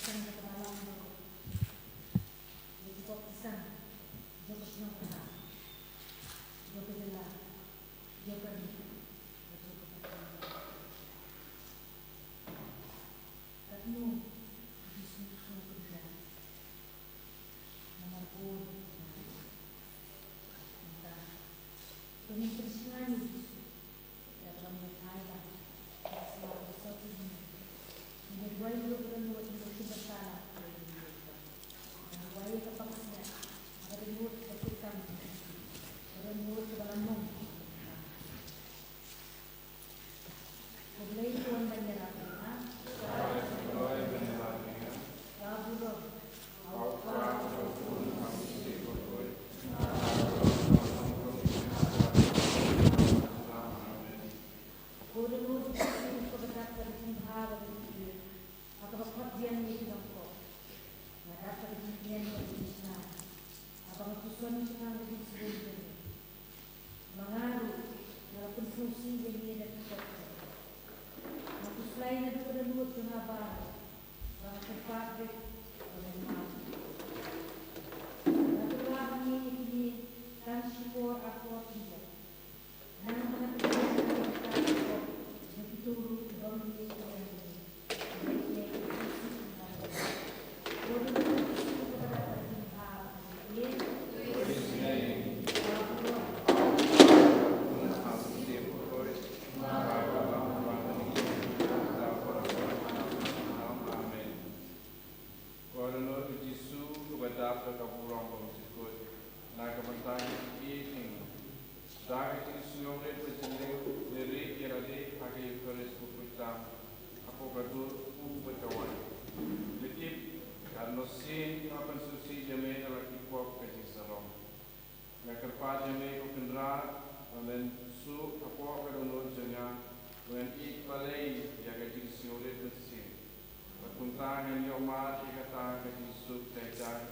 Tang da ka balang baroh, ïa ki baptisang jong ka shnong ka thaw, jong ka jylla, jong ka ri, bad jong ka pateng. Katno u Jisu u sngewkynmaw. Namar bun ki mynta, to ngin pynshngaiñ ïa u Jisu. Ïa kaba ngi phai lang, ïa kaba ngi sngewthuh ïa u. Ngin ïa duwai ïa u Trai, ïa u Trai, ïa u Trai. Ngin duwai ïa ka pansngiat, kaba dei lut ka jingkyrkhu, kaba dei lut kaba la long. Ko Blei un ban ïarap ïa nga. Ka burom. Ko Dohnud Jisu, kaba dap ka jingbha bad ka jingïeit, ha kaba khot biang ïa ki nongpop, nga dap ka jingkmen bad ka jingshai, haba nga puson shaphang ka jingsngewsih jong me. Ma nga ruh nga la pynsngewsih ïa me da ki pop jong nga. Nga khuslai naduh ka dohnud jong nga baroh, ba nga kyrpad rit ba men map. Nga kyrpad ïa me ïa kine tang shipor ar por khyndiat. Nang ba nga kyrpad ïa me tang shipor jong kito ruh kiba ym ïeit ïa me. Ko Dohnud Jisu, kaba dap da ka burom bymjukut, na ka bynta ki jingïeit jong ngi, da ka jingsngewrit bad jingïeit, ngi rieh ïa lade ha ka Eukharist bakhuid tam, hapoh ka dur u bad ka waiñ. Ngi tip, katno sien nga pynsngewsih ïa me da la ki pop ka jingsarong. Nga kyrpad ïa me ko Kynrad, ba men suk hapoh ka dohnud jong nga, ba ngan ïeit balei ïa ka jingsngewrit mynsiem. Bad kumta ngan ïoh mad ïa kata ka jingsuk jai jai,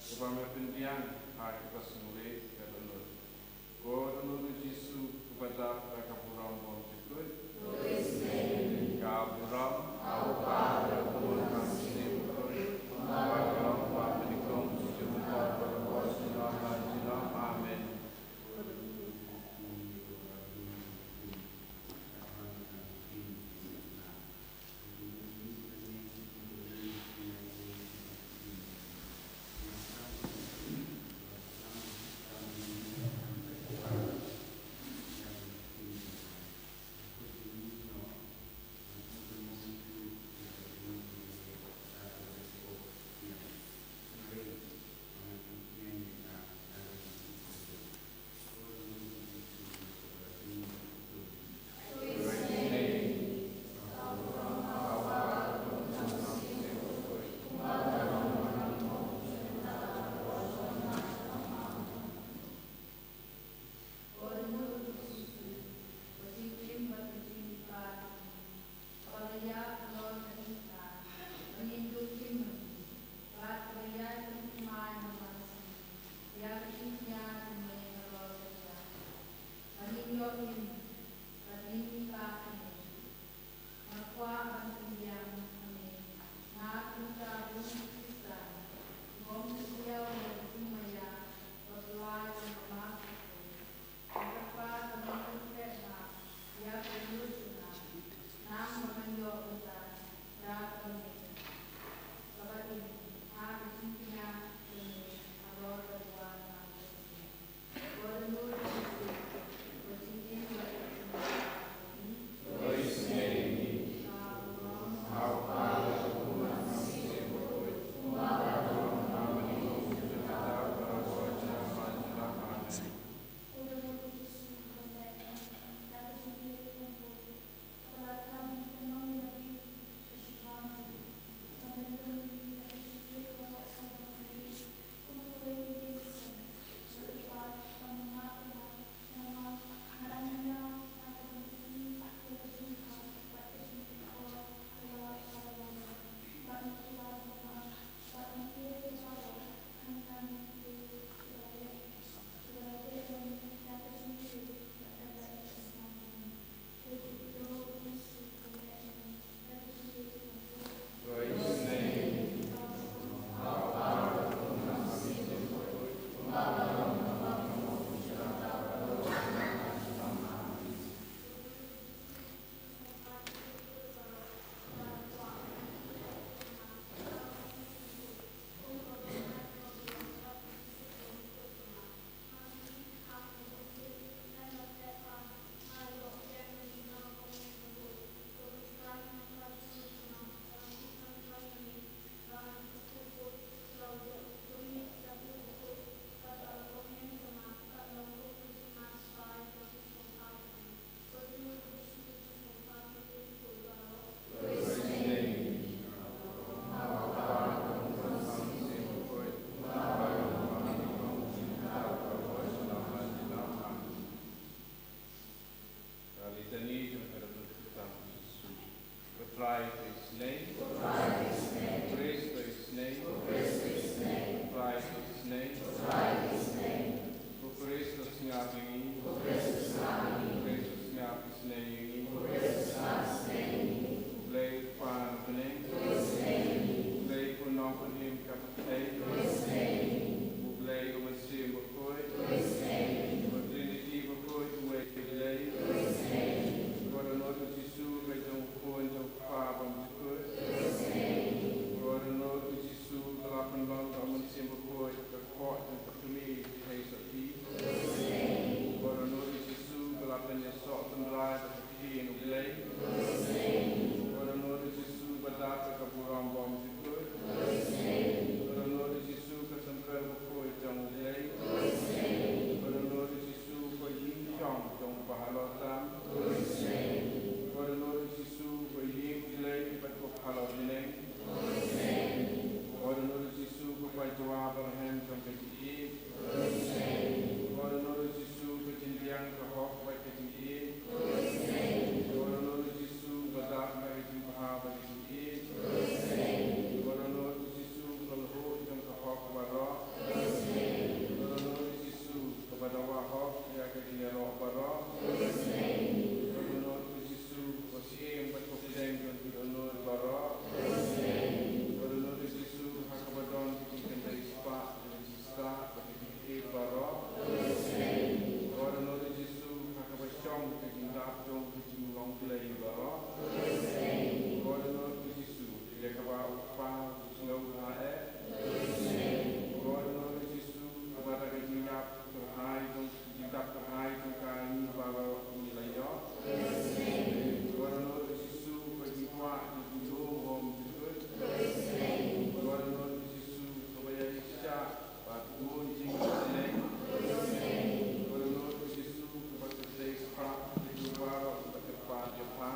kaba me pynbiang ha kaba sngewrit ka dohnud. Ko Dohnud Jisu, kaba dap da ka burom bymjukut. Ka burom, ha u Kpa, ha u Khun, ha u Mynsiem Bakhuid, kumba ka long, kumba ka nyngkong, kumjuh kumjuh, ha ka por junom junom. Amen. Kpa, sngew bha eh. Ko Dohnud Jisu, kaba da ka jingïap kyrhai jong, jingïap kyrhai jong ka ngi baroh ngi la ïoh. Ko Dohnud Jisu, ka jingkwah jong ki lum bym jukut. Ko Dohnud Jisu, kaba ïaishah bad bun jingkhuslai. Ko Dohnud Jisu, kaba khuslai spah ïa ki baroh kiba kyrpad ïa pha.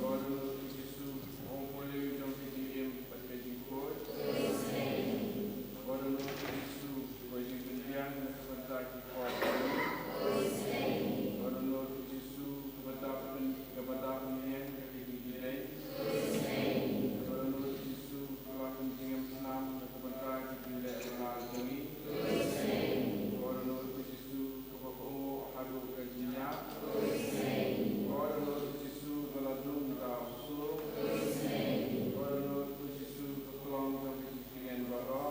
Ko Dohnud Jisu, u pule jong ka jingim bad ka jingkhuid. Ko Dohnud Jisu, kaba jingpynbiang na ka bynta ki pop. Ko Dohnud Jisu, kaba dap pyn, kaba dap pynïeng ka jingkhuid. Ko Dohnud Jisu, kaba pynjingim snam na ka bynta ki jingleh bymman jong ngi. Ko Dohnud Jisu, kaba kohnguh haduh ka jingïap. Ko Dohnud Jisu, ba la dung da u sur. Ko Dohnud Jisu, ka khlong jong ka jingtngen baroh.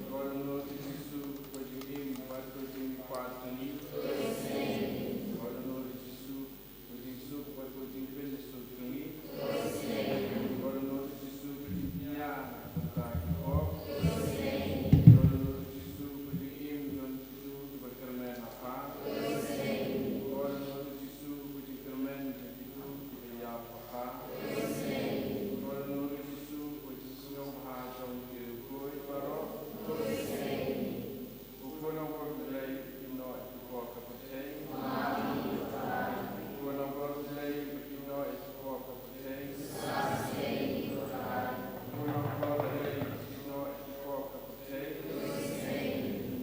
Ko Dohnud Jisu, ka jingim bad ka jingpait jong ngi. Ko Dohnud Jisu, ka jingsuk bad ka jingpynsuk jong ngi. Ko Dohnud Jisu, ka jingpynïar na ka bynta ki pop. Ko Dohnud Jisu, ka jingim jong kito kiba kyrmen ha pha. Ko Dohnud Jisu, ka jingkyrmen jong kito kiba ïap ha pha. Ko Dohnud Jisu, ka jingsngewbha jong ki riewkhuid baroh. Ko Khun nongkor Blei, pynnoh ïa ki pop ka pyrthei. Ko Khun nongkor Blei, pynnoh ïa ki pop ka pyrthei. Ko Khun nongkor Blei, pynnoh ïa ki pop ka pyrthei.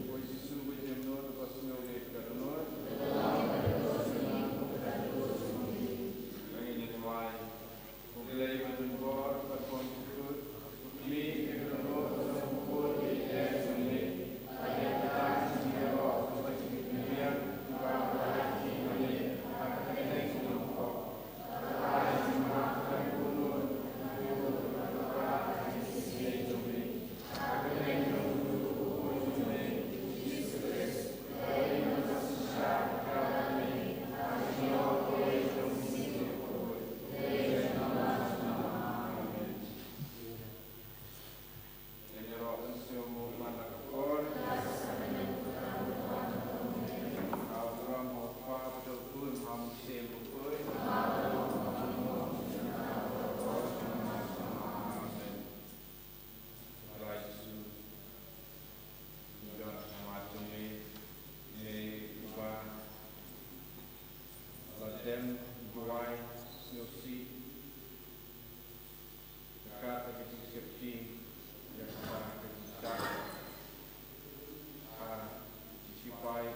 Ko Jisu ba jemnud, ba sngewrit ka dohnud. Ba ngin ïa duwai. Ko Blei ba don bor bad bymjukut, plie ïa ka dohnud jong u khun ïa ki leh jong me, bad ïa kata ka jingïaroh kaba jingpynbiang kaba la ïaid ha me ha ka kyrteng jong u Khun. Ba ai jingmap ïa u khun, ïa u khun, ïa u khun jong me. Trai Jisu, ngi don ha khmat jong me, me uba la dem duwai sngewsih, ryngkat ka jingsheptieng ïa kata ka jingshai ha ki shipai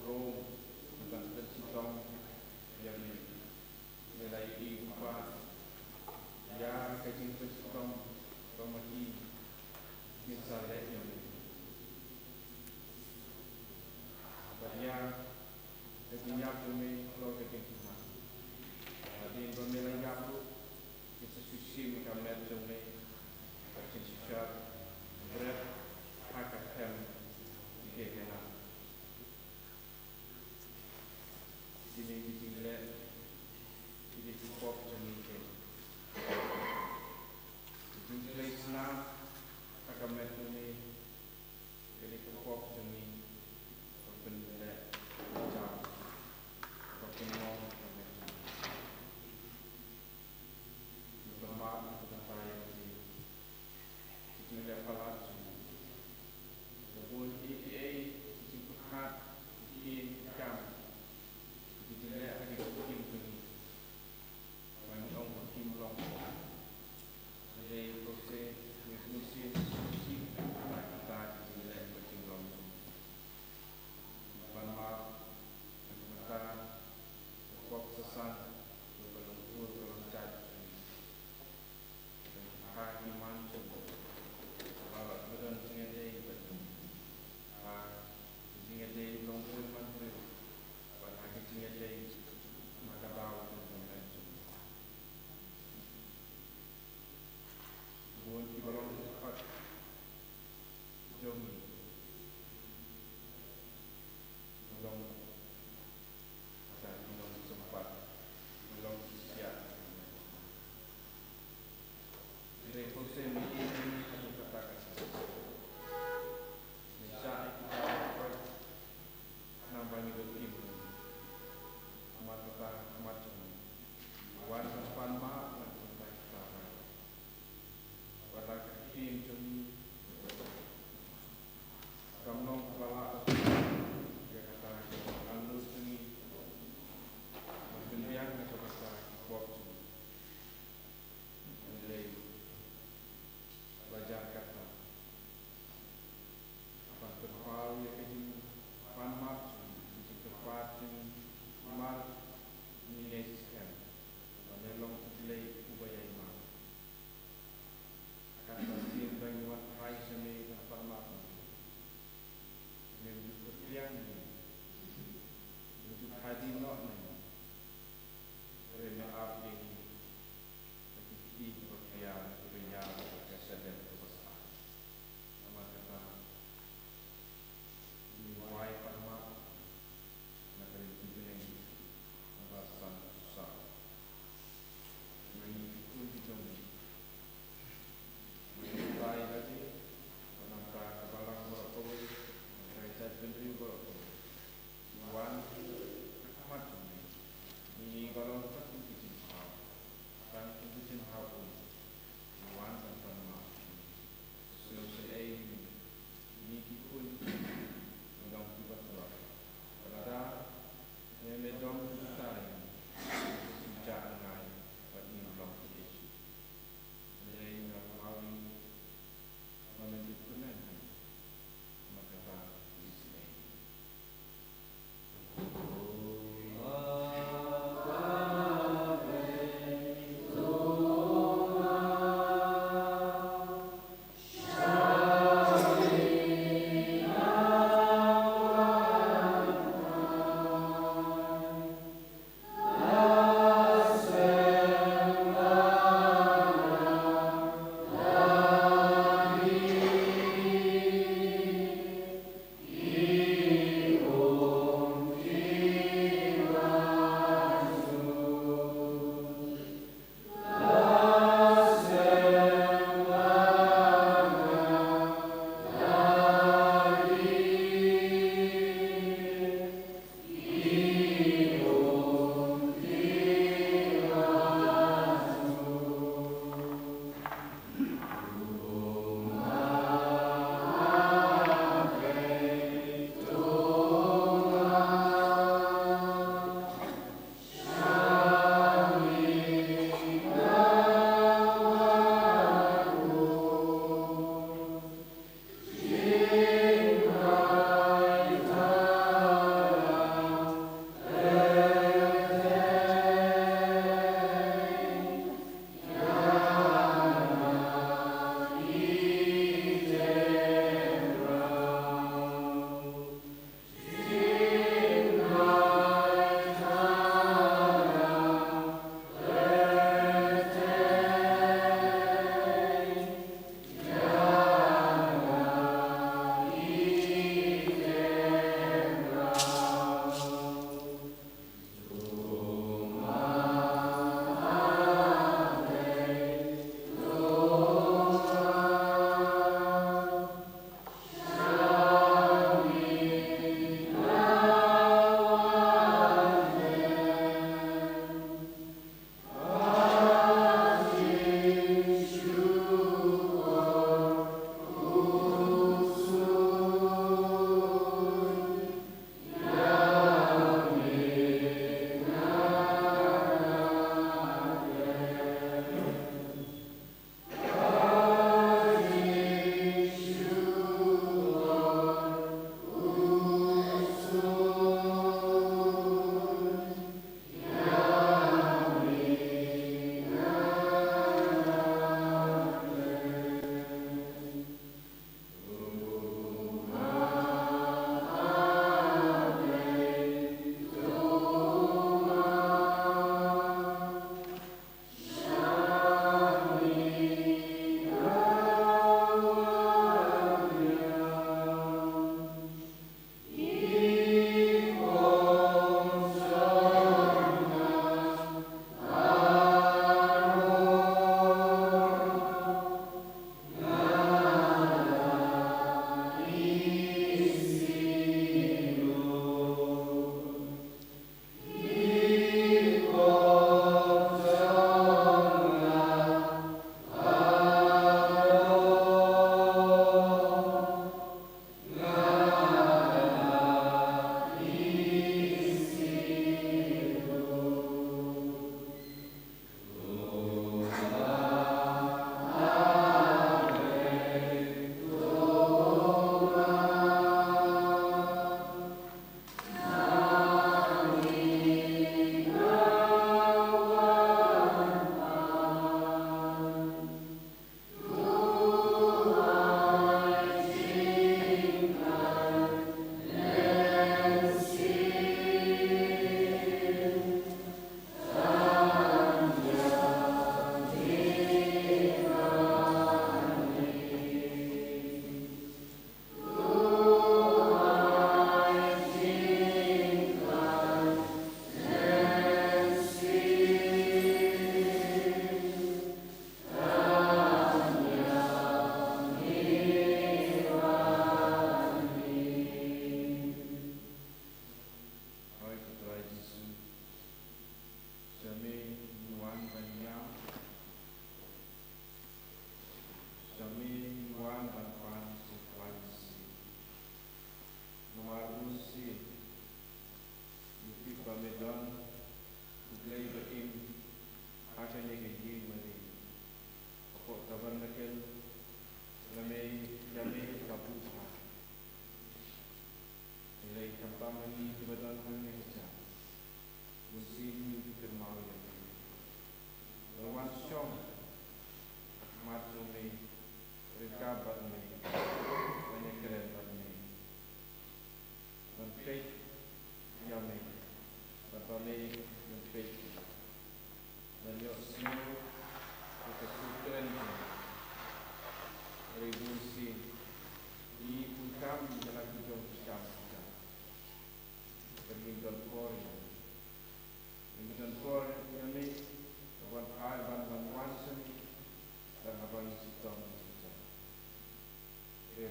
Rom, ban pynshitom ïa me. Me la ïohi, Kpa, ïa ka jingpynshitom ba ma ki kin sa leh ïa me, bad ïa ka jingïap jong me halor ka jingthmu. Hadien ba me la ïap ruh, kin sa shu shim ïa ka met jong me, bad kin shu shah bret ha ka them jong ka Gehenna. Kine ki jingleh ki dei ki pop jong ngi. Ki jingkhlei snam ha ka met jong me ki dei ki pop jong ngi. Ba pynleh jam, ba pynlong ka met jong ngi. Ngi pynmap na ka bynta ïa ka Khublei ïa phi ha kata ka sngi. Ngin shah ïa kita ki por khnang ba ngin ïohi ïa u. Namar kata ka khmat jong ngi, wan ban pan map na ka bynta kita baroh. Wat la ka ktien jong ngi, kam long kaba lah ïa kata ka angnud jong ngi ban pynbiang na ka bynta ki pop jong ngi. Hynrei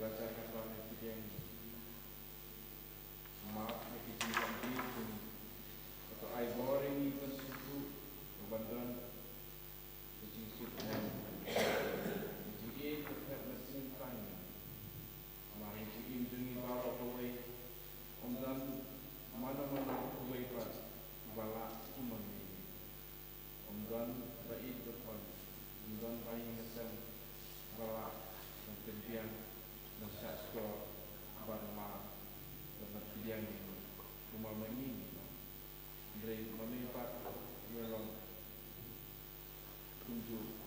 Ba jar ka ban ha ki diang ngi. Map ïa ki jingïap jong ngi. Bad to ai bor ïa ngi ban sngewthuh, ban don ka jingsngewthuh, ka jingïeit ka phet na sien tang ngi. Namar ha ka jingim jong ngi baroh kawei, ym don mano mano kawei pat uba lah kum ma ngi. Ym don ba ïeit ba khon, ym don ba ïing ba sem ba lah ban pynbiang, ban shah shkor, ban mar, ban pynbiang ïa ngi, kumba ma ngi ngi long. Hynrei ma me pat me long kumjuh